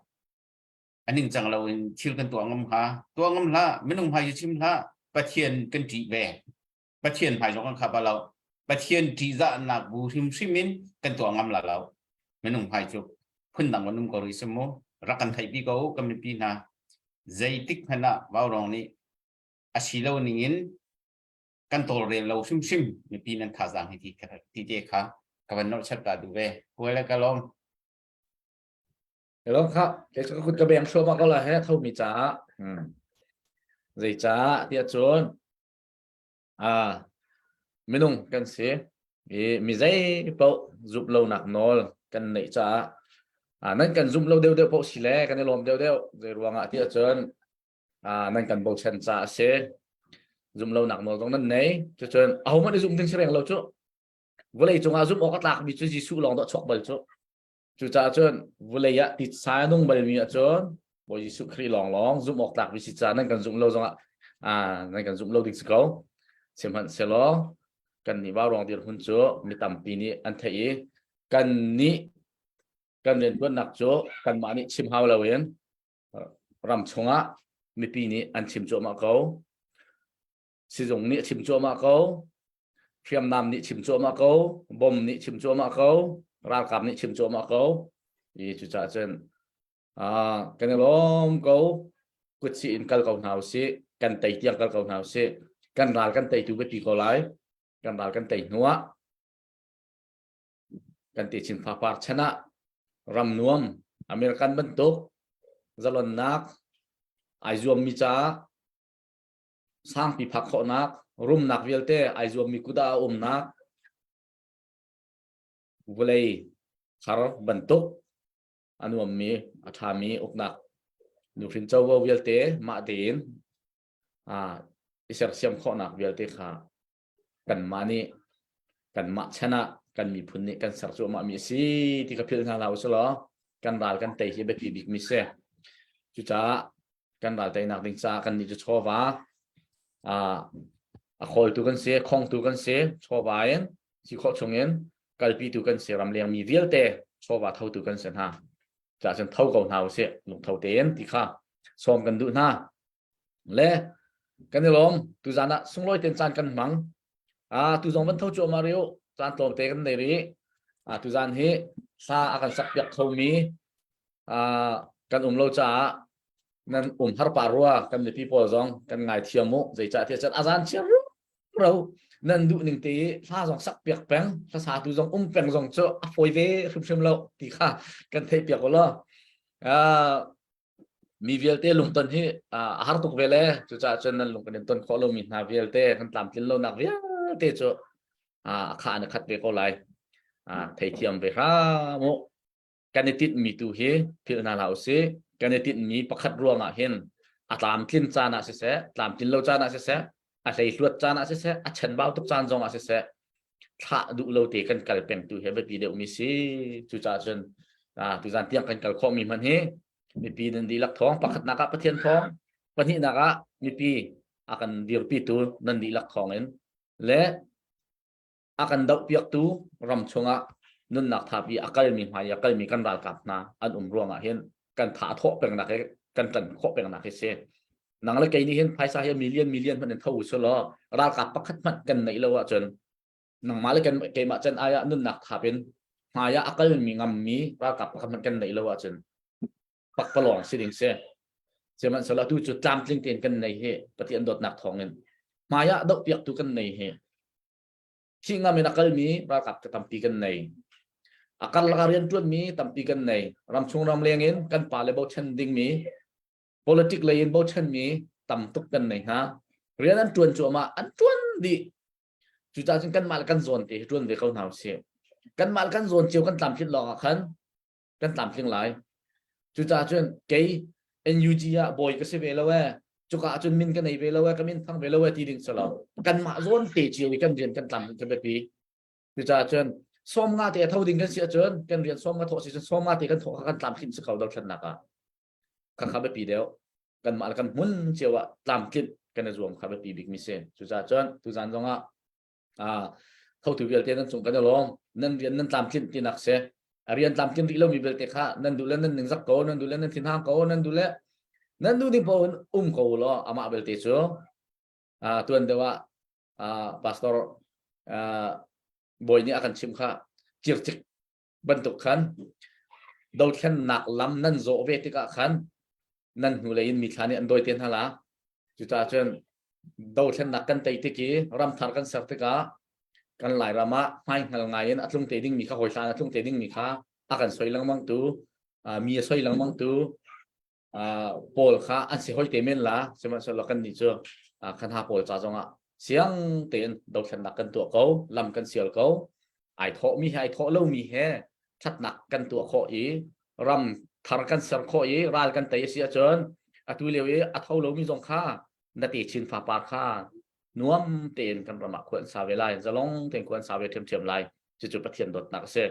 a ningcang lo in thil kan tuah ngam hnga? Tuah ngam hlah, minung hmai cu chim hlah, Pathian kan ṭih ve. Pathian hmai zong kan khap lo. Pathian ṭihzahnak bu hrimhrim in kan tuah ngam la lo. Minung hmai cu phundang kan um ko rih si mu. Rak kan theihpi ko kan mipi hna. Zeitik hmanh ah Vaurawng nih a si lo ning in kan tawlrel lo hrimhrim mipi nan thazaang hi ti ti te kha ka van nolh chat ta duh ve. Kuai le ka lawm. Hello kha ke ka kut ka beng thluahmah ko la he tho mi caah. Zei caah tiah cun Ah, minung kan si i mi zei paoh zumh lonak nawl kan neih caah ah, nan kan zumh lo deuhdeuh paoh si le kan i lawm deuhdeuh. Zei ruangah tiah cun ah, nan kan bochan caah a si. Zumh lonak nawl zong nan nei. Cucun ahohmanh i zumh ding si reng lo cu. Vawlei cungah zumh awk a tlakmi cu Jesuh lawng dah chuak bal cu. Cucaah cun vulei ah titsa a nung balmi ahcun Bawi Jesuh Khrih lawnglawng zumh awk tlak mi si caah nan kan zumh lo zongah ah nan kan zumh lo ding si ko. Sihmanhsehlaw kan nih vauruang dirhmun cu mi tampi nih an theih i kan nih kan riantuannak cu kanmah nih chim hau loin ram chungah mipi nih an chim cuahmah ko. Sizung nih a chim cuahmah ko. Hriamnam nih chim cuahmah ko. Bom nih chim cuahmah ko. Ralkap nih chim cuahmah ko. I cucaah cun ah kan i lawm ko. Kutsi in kal ko hna usih. Kan tei tiang kal ko hna usih. Kan ral kan teitu biapi ko lai. Kan ral kan tei hnu ah kan ti chin fapar chan ah ram nuam American bantuk zalonnak ai zuammi caah sangpi phak khawhnak rumnak vialte ai zuammi kut ah a umnak vawlei thar bantuk a nuammi a ṭhami uknak nuhrin covo vialte mah tein i sersiam khawhnak vialte kha kanmah nih kanmah chan ah kan miphun nih kan ser cuahmah mi a si ti ka philh hna hlah usih law kan ral kan tei hi biapi bik mi si. Cucaah kan ral teinak ding caah kan nih cu chawva a khawltu kan si, khongtu kan si, chawva in si khawh chung in kalpitu kan si, ramleng mi vialte chawva thotu kan si hna. Cucaah cun tho ko hna usih, lungtho tein ti kha sawm kan duh hna. Le kan i lawm tuzan ah sunglawi ten caan kan hmang. Ah tu zong van tho cuahmah rih u. Caan tlawmte kan nei rih. Ah tuzan hi hla a kan sak piak khomi ah kan um lo caah nan um har pa rua kan mipi pawl zong kan ngai thiam u. Zeicah tiah cun azan chia ro nan duh ning te i hla zong sak piak peng hla satu zong um peng zong cu a fawi ve hrimhrim lo ti kha kan theih piak u law. Ah Mi vialte lungton hi a har tuk ve le cucaah cun nan lung kan in ton khawh lomi hna vialte kan tlamtlin lonak vialte cu a kha an i khat ve ko lai. Theithiam ve hram u. Kan i tinhmi tu hi philh hna hlah usih. Kan i tinhmi pakhat ruangah hin a tlamtlin caan ah siseh, tlamtlin lo caan ah siseh, a hleihluat caan ah siseh, a chenbau tuk caan zong ah siseh, thlah duh lo te kan kal peng tu hi a biapi deuhmi si. Cucaah cun tuzan tiang kan kal khawhmi hmanh hi mipi nan dihlak thawng pakhatnak ah Pathian thawng pahnihnak ah mipi a kan dirpitu nan dihlak thawng in le a kan dohpiaktu ram chungah nunnak thapi a kalmi hmai a kalmi kan ralkap hna an um ruangah hin kan tha thawh pengnak hi kan tan khawh pengnak hi si nang le kei nih hin phaisa hi million million hmanh in tho u law ralkap pakhat hmanh kan neih lo ahcun nangmah le kan keimah can ai ah nunnak thap in hmai ah a kalmi ngammi ralkap pakhat hmanh kan neih lo ahcun pakpalawng si ding si sihmanhsehlaw tu cu tlamtling tein kan nei hi Pathian dawtnak thawngin hmai ah dohpiaktu kan nei hi thih ngam in a kalmi ralkap ka tampi kan nei a karlak ah rianṭuanmi tampi kan nei ramchung ramleng in kan pa le bochan dingmi politic lei in bochanmi tam tuk kan nei hna rian an ṭuan cuahmah an ṭuan dih Cucaah cun kanmah le kan zawn te hi ṭuan ve ko hna usih. Kanmah le kan zawn cio kan tlamtlinh lawng ah khan kan tlamtling lai. Cucaah cun kei NUG ah bawi ka si ve lo ee, cuka ah cun min ka nei ve lo ee, ka min thang ve lo ee ti ding si lo. Kanmah zawn te cio i kan rian kan tlam ka biapi. Cucaah cun 50 te a tho ding kan si ahcun kan rian 50 thawh si cun 50 te kan thawh kha kan tlamtlinh si ko dothlennak ah. Khakha biapi deuh. Kanmah le kan hmun cio ah tlamtlinh kan i zuam kha biapi bikmi si. Cucaah cun tuzan zong ah thotu vialte nan cung kan i lawm. Nan rian nan tlamtlinh tinak si. A rian tlamtlinh rih lomi vialte kha nan duh le nan ningzak ko, nan duh le nan thinhang ko, nan duh le nan duh ning paoh in um ko law amah belte cu tuan deuh ah pastor bawi nih a kan chim kha circik bantuk khan dothlennak lam nan zawh ve tikah khan nan hnulei in mithla nih an dawi te hna la. Cucaah cun dothlennak kan tei tik i ramthar kan ser tikah kan Lairam ah hmaihngal ngai in a tlung te dingmi kha hawi hlan a tlung te dingmi kha a kan soi lengmang tu mi a soi lengmang tu pawl kha an si hoi te men la. Sihmanhsehlaw kan nih cu khan ha pawl ca zongah siang tein dothlennak kan tuah ko, lam kan sial ko. Ai thawh mi he ai thawh lo mi he thatnak kan tuah khawh i ram thar kan ser khawh i ral kan tei a si ahcun atu lio i a tho lomi zong kha na te chin fapa kha nuam tein kan ram ah khua an sa ve lai, zalong tein khua an sa ve ṭhiamṭhiam lai. Cucu Pathian dawtnak a si.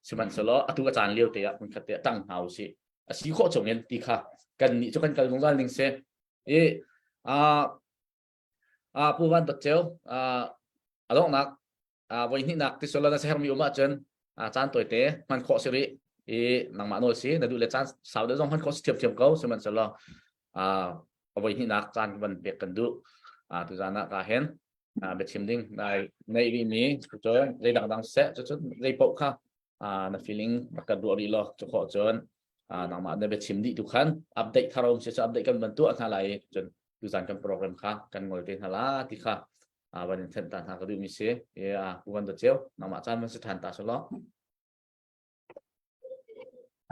Sihmanhsehlaw atu a caan lio te ah hmunkhat te ah ṭang hna usih, a si khawh chung in ti kha kan nih cu kan kal zungzal ning si i a Pu Van Dawt Ceu, a donghnak voi hnihnak ti sual na hermi um ahcun caan tawite hman khawh si rih i nangmah nawl si. Na duh le caan sau deuh zong hman khawh si thiamthiam ko. Sihmanhsehlaw a voi hnihnak caan van pek kan duh. Tuzan ah ka hen biachim ding nai nei rih mi cun zei dangdang seh, cucun zei paoh kha na feeling rak kan ruah rih law, cu khawh cun nangmah na biachim dih tu khan update thar um si cu update kan van tuah hna lai, cun tuzan kan program kha kan ngol te hna la ti kha van in thenh ta hna ka duh mi si. E a pu van da ceu, nangmah caan van si than ta selaw.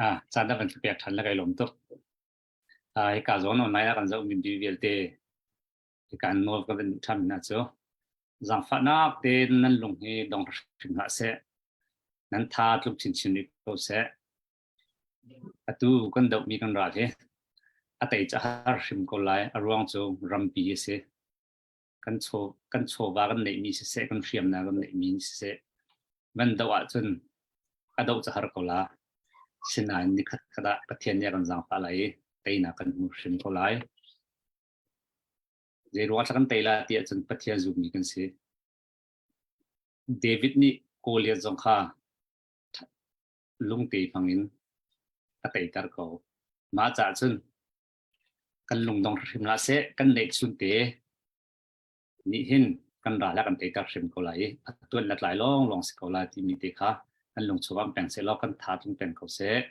Ah, caan da kan pek than la, kai lom tuk. Hi ka zon online ah kan zoh mi vialte kan nawl ka van than na cu zaangfahnak tein nan lung hi dong hrim hlah seh, nan tha tluk chinchin rih ko seh. Atu kan dohmi kan ral hi a tei ca har hrim ko lai. A ruang cu rampi a si. Kan chaw kan chawva kan neihmi siseh, kan hriamnam kan neihmi siseh, van doh ahcun a doh ca har ko la. Sinain nikhat khat ah Pathian nih a kan zaangfah lai i teinak kan hmu hrim ko lai. Zei ruang ah kan tei la ti ahcun Pathian zummi kan si. David nih Goliath zong kha lungte hmangin a teiter ko. Mah caah cun kan lungdong hrim hlah seh, kan neihchun te nih hin kan ral ah kan teiter hrim ko lai i a tuan le tlai lawng lawng si ko lai timi te kha kan lung chungah peng seh law kan tha tlung peng ko seh.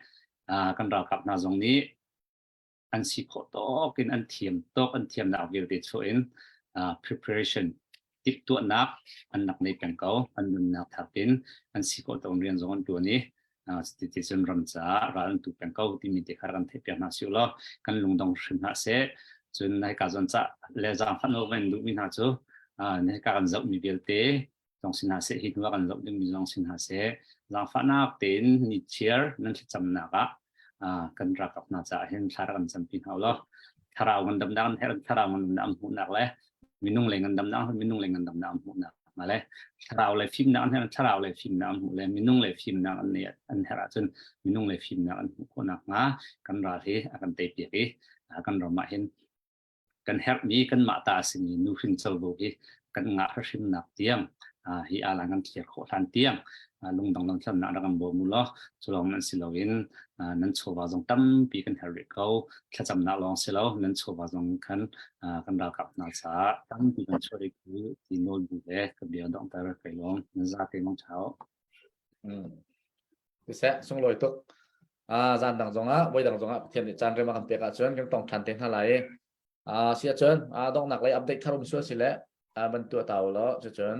Kan ralkap hna zong nih an si khawh tawk in an thiam tawk an thiamnak vialte chuah in preparation timhtuahnak an rak nei peng ko. An nunnak thap in an si khawh tawk rian zong an tuan i ti cun ram caah ral an tu peng ko timi te kha kan theih piak hna si law kan lungdong hrim hna seh. Cun nai ka zon ca le zaangfah no van duhmi hna cu nai ka kan zohmi vialte zong si hna seh, hi hnu ah kan zoh dingmi zong si hna seh, zaangfahnak tein ni chiar nan thlacamnak ah kan ralkap hna caah hin thla rak kan campi hna law thlarau ngandamnak an herh, thlarau ngandamnak an hmuhnak le minung le ngandamnak minung le ngandamnak an hmuhnak hnga le thlarau le fimnak an herh, thlarau le fimnak an hmuh le minung le fimnak an an herh ahcun minung le fimnak an hmuh khawhnak hnga kan ral hi a kan teipiak i kan ram ah hin kan herhmi kanmah ta a simi nuhrin covo hi kan ngah hrimnak tiang hi alan kan thlir khawh hlan tiang lungdong lamthlamnak rak kan bawm u law cu lawng nan si loin nan chawva zong tampi kan herh rih ko. Thlacamnak lawng si lo, nan chawva zong khan kan ralkap hna caah tampi kan chuah rih ku ti nawl bu le ka bia donghter kai lawm. Nan zate mong chao. Siseh, sunglawi tuk. Zan dang zongah, voi dang zongah Pathian nih caan rem a kan pek ahcun kan tong ṭhan te hna lai. Si ahcun donghnak lei update thar um sual si le van tuah ta u law cucun.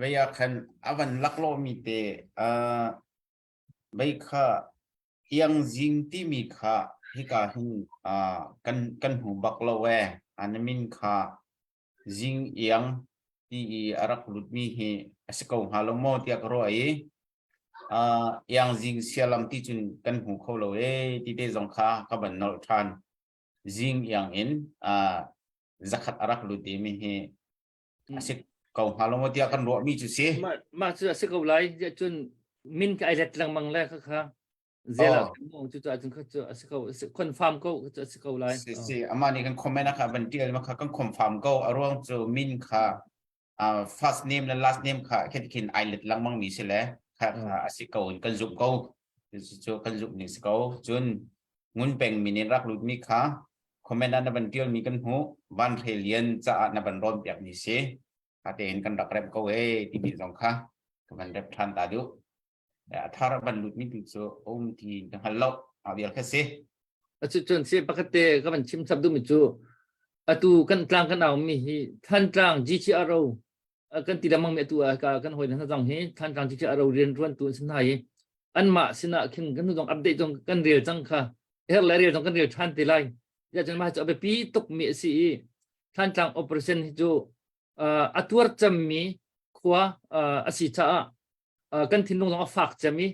Vei ah khan a van laklawh mi te vei kha Iang Zing timi kha hika hin kan kan hmu bak lo ee. An min kha Zing Iang ti i a rak lutmi hi a si ko hnga lo maw tiah ka ruah i Iang Zing Sialam ti cun kan hmu kho lo ee ti te zong kha ka van nolh ṭhan. Zing Iang in. Zakhat a rak lut timi hi a si ko hnga lo maw tiah kan ruahmi cu si. Mah mah cu a si ko lai. Cun min ka ai let lengmang le kha kha zela Oh. cu cu ahcun kha cu a si ko confirm ko cu a si ko lai. Si si amah nih kan comment kha van tial ma kha kan confirm ko a ruang cu min kha uh, first name le last name kha khin khin ai let lengmang mi si le kha kha a si ko in kan zumh ko cu kan zumh ning si ko cun ngun peng min in rak lut mi kha comment ah na van tial mi kan hmuh van hre lian caah na van rawn piak mi si kha tein kan rak rem ko e timi zong kha ka van rep than ta duh a thar van lut mi tu cu um ti ka hngal lo a vial kha si Acu cun si pakhat te ka van chim chap duhmi cu atu kan tlang kan au mi hi Thantlang GTRO kan ti lengmang mi atu ah ka kan hawi hna zong hi Thantlang GTRO rian ruan tu an si hna i anmah sinah khin kan zong update zong kan rel cang kha her le rel zong kan rel than te lai ya cun mah cu a biapi tuk mi a si i Thantlang operation hi cu a tuar cemmi khua a si caah kan thinlung zong a fak cem i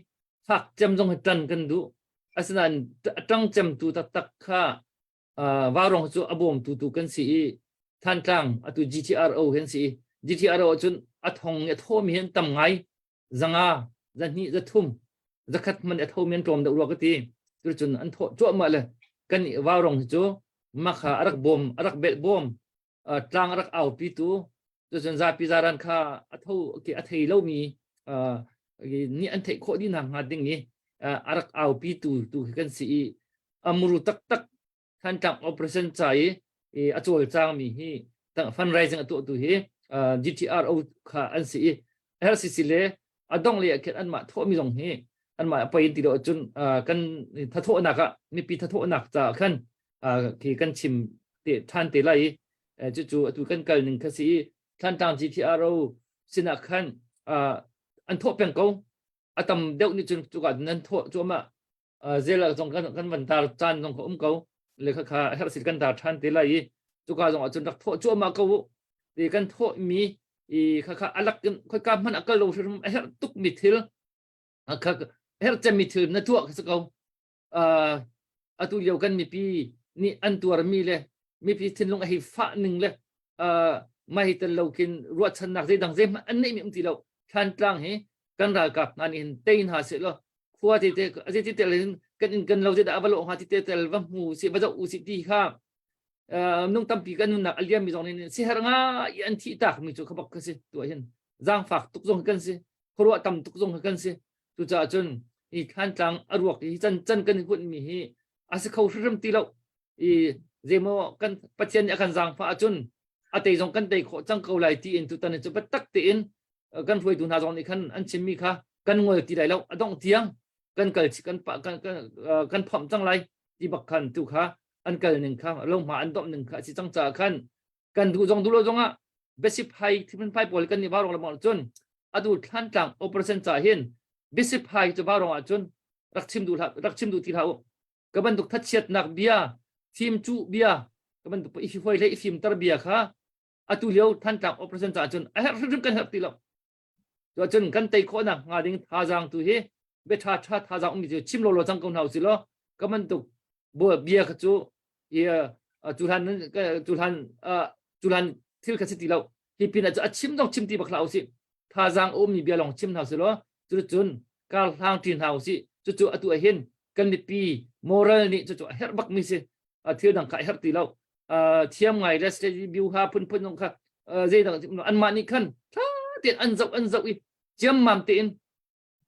fak cem zong hi tan kan duh asinain a ṭang cemtu taktak kha Vaurawng cu a bawmtu tu kan si i Thantlang atu GTRO hin si i GTRO cun a thong a thomi hin tam ngai zanga zahnih zathum zakhat man a thomi an tlawm deuh rua ka ti cun an thawh cuahmah le kan Vaurawng hi cu makha a rak bawm a rak belh bawm tlang a rak aupi tu cucun zapi zaran kha a tho a thei lomi nih an theih khawh dih hnga ding i a rak aupi tu tu hi kan si i amuru taktak Thantlang operation ca i a cawlcang mi hi fundraising a tuah tu hi GTRO kha an si i RCC le a dong le khin anmah thawhmi zong hi anmah poi in ti lo cun kan thathawhnak ah mipi thathawhnak ca khan khi kan chim te than te lai i cucu atu kan kal ning kha si i Thantlang GTRO sinah khan an thawh peng ko a tam deuh nih cun cuka nan thawh cuahmah zel zong kan kan van tar caan zong kha um ko le kha kha herh sit kan tar than te lai i cuka zong ahcun rak thawh cuahmah ko u ti kan thawh mi i kha kha alak in khoika hmanh a kal lo hrim a herh tuk mi thil kha herh cem mi thil na tuah kha si ko atu lio kan mipi nih an tuar mi le mipi thinlung a hei fah ning le mah hi tel lo khin ruahchannak zeidang zeihmanh an neih mi um ti lo Thlantlang hi kan ralkap hna nih hin tei hna seh law khua te te a ti tel in kan in kan lo te dah va lo hnga ti te tel va hmu si va zoh u si ti kha nung tampi kan nunnak a liam mi zong nih siher nga i an thih tak mi cu khabak ka si tu hin zaangfak tuk zong kan si khuaruah tam tuk zong kan si cucaah cun hi Thlantlang a ruak hi chan chan kan hunh mi hi a si kho hrim ti lo i zeimaw kan Pathian nih a kan zaangfah ahcun a tei zong kan tei khawh cang ko lai ti in tutan cu biatak tein kan hruaitu hna zong nih khan an chimmi kha kan ngol ti lai lo a dongh tiang kan kal kan kan kan phomh cang lai ti bak khan tu kha an kal ning kha lohma an domh ning kha a si cang caah khan kan duh zong duh lo zong ah basic phai thimphun phai pawl kan nih varong lamong cun atu Thlantlang operation ca hin basic phai cu varong ah cun rak chim duh rak chim duh ti hlah u ka bantuk thachiatnak bia thim cu bia ka bantuk i hoi le i fimter bia kha atu lio Thantlang operation caah cun a herh hrimhrim kan herh ti lo cu cun kan tei khawhnak hnga ding thazaang tu hi bia ṭha ṭha thazaang ummi cu chim lawlaw cang ko hna usih law ka bantuk bia kha cu i cuhlan cuhlan cuhlan thil kha si ti lo hi pin ah cu a chim zong chim ti bak hlah usih thazaang ummi bia lawng chim hna usih law cucun kar hlang ṭi hna usih cucu atu ah hin kan mipi moral nih cucu a herh bak mi si thil dang kha a herh ti lo thiam ngai le strategy view ha phunphun zong kha zeidang anmah nih khan tha tein an zoh an zoh i ciammam tein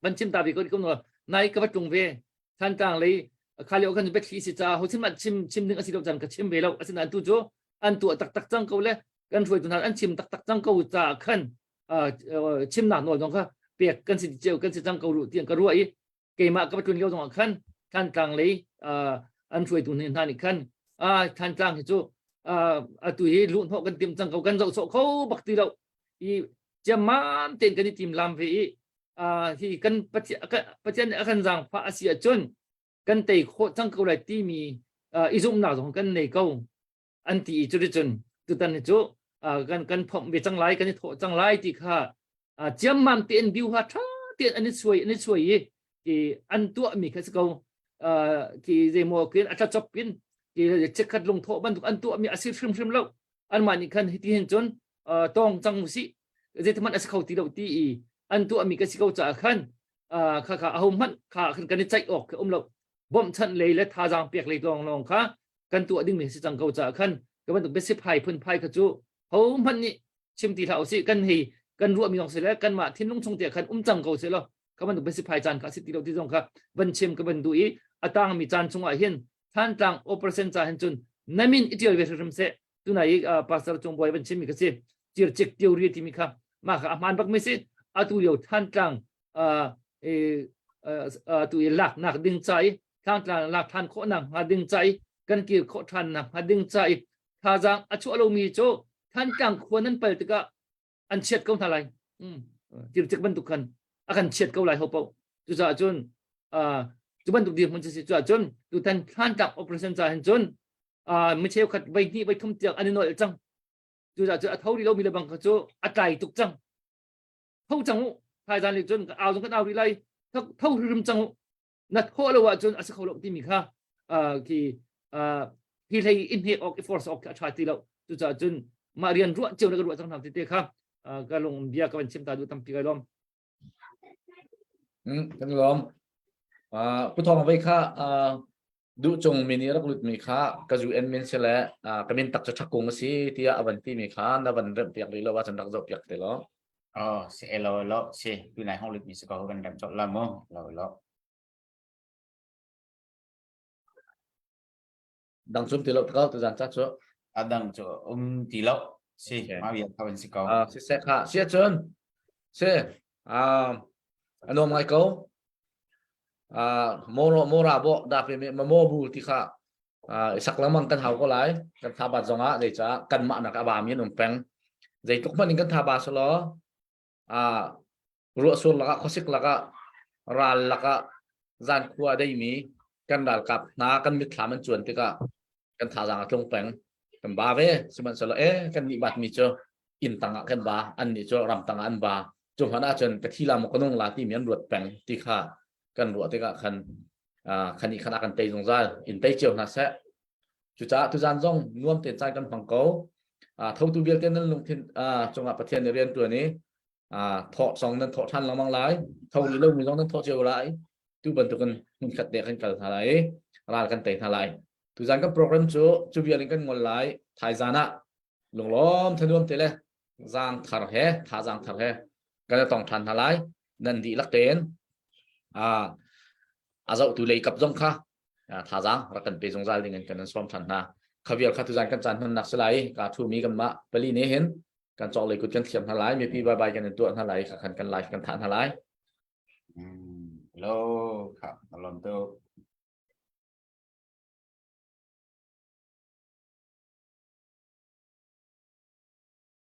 van chim ta ve ko ko nai ka va tlung ve Thantlang lei kha lio khan biathli si ca ho chim chim chim ding a si lo cang ka chim ve lo asinain tu cu an tuah taktak cang ko le kan hruaitu hna an chim taktak cang ko ca khan chimnak nawl zong kha pek kan si ceu kan si cang ko ru tiang ka ruah i keimah ka va tlun lio zongah khan Thantlang lei an hruaitu hna nih khan Thantlang hi cu atu hi luhhnawh kan tim cang ko kan zoh sawh kho bak ti lo i ciammam tein kan i tim lam ve i hi kan Pathian nih a kan zaangfah a si ahcun kan tei khawh cang ko lai timi i zumhnak zong kan nei ko an ti i cuticun tutan hi cu kan kan phomh ve cang lai kan i thawh cang lai ti kha ciammam tein biu ha tha tein an i suai an i suai i ki an tuah mi kha si ko ki zeimaw kin a tlachop kin ki chikkhat lungthawh bantuk an tuah mi a si hrimhrim lo. Anmah nih khan hiti hin cun tawng cang usih zeithmanh a si kho ti lo ti i an tuahmi ka si ko caah khan kha kha aho hmanh kha khan kan i ceih awk khi um lo. Bawmhchanh lei le thazaang pek lei lawnglawng kha kan tuah dingmi si cang ko caah khan ka bantuk biasiphai phunphai kha cu ho hmanh nih chim ti hlah usih kan hei kan ruahmi zong si le kanmah thinlung chung te khan um cang ko seh law ka bantuk biasiphai caan kha si ti lo ti zong kha van chim ka van duh i a tangmi caan chungah hin Thantlang operation ca hin cun na min i tial ve hrim seh tunai i pastor Cung Bawi van chimmi kha si circik theory timi kha mah kha a hmaan bak mi si atu lio Thantlang tu i laknak ding ca i Thantlang lak than khawh nak hnga ding ca i kan kir khawh than nak hnga ding ca i thazaang a chuah lomi cu Thantlang khua nan pal tikah an chiat ko hna lai. Tircik bantuk khan a kan chiat ko lai ho paoh. Cucaah cun cu bantuk dirhmun cu si cuah cun tutan Thantlang operation ca hin cun mi cheukhat voi hnih voi thum tiang an i nolh cang. Cucaah cun a tho rih lomi le bang kha cu a tlai tuk cang. Tho cang u. Thaizan nih cun au zong kan au rih lai. Tho hrim cang u. Na thawh lo ahcun a si kho lo timi kha khi hi hlei in hnek awk i force awk khi a ṭha ti lo. Cucaah cun mah rian ruah cio na ka ruah cang hna tete kha ka lung bia ka van chim ta duh tampi kai lawm. Kan lawm. Pu Thawng vei kha duh cung mi nih rak lut mi kha ka zu en min si le ka min tak cu ṭhakung a si tiah a van ti mi kha na van remh piak rih lo ahcun rak zoh piak te law. Oh, si elo lo si tu nai hong lut mi si ko kan rem chot la mu lo lo. Dang cum ti lo ko tu zan cha cu. Adang cu um ti lo si ma vial kha van si ko. Ah si se kha si cun si ah anom ngai ko. Ah moro mora bo da pe me mo bu ti kha sak lengmang kan hau ko lai kan tha bat zong ah zeicah kanmah nak a ba mi an um peng zeitluk hmanh in kan tha ba selaw ruahsur lakah khuasik lakah ral lakah zan khua a deimi kan ralkap hna kan mitthlam an cuan tikah kan thazaang a tlung peng kan ba ve sihmanhsehlaw e kan nih bat mi cu inn tangah kan ba an nih cu ram tangah an ba cu hmanh ahcun ka thi la maw ka nung la timi an ruat peng ti kha kan ruah tikah khan khan nih khan a kan tei zungzal in tei cio hna seh cucaah tuzan zong nuam tein caan kan hmang ko thotu vialte nan lungthin cungah Pathian nih rian tuan i thawh song nan thawh ṭhan lengmang lai tho rih lomi zong nan thawh cio lai tu bantukin hmunkhat te kan kal hna lai i ral kan tei hna lai tuzan kan program cu cu vial in kan ngol lai thaizan ah lunglawm thanuam te le zaang thar he thazaang thar he kan i tong ṭhan hna lai nan dihlak tein a zohtu lei kap zong kha thazaang rak kan pe zungzal ding in kan in sawm ṭhan hna khavial kha tuzan kan caan hmannak si lai ka thumi kan mah pali ne hin kan cawk lei kut kan thiam hna lai mipi bye bye kan in tuah hna lai kha khan kan live kan thah hna lai Hello, kha alom tu.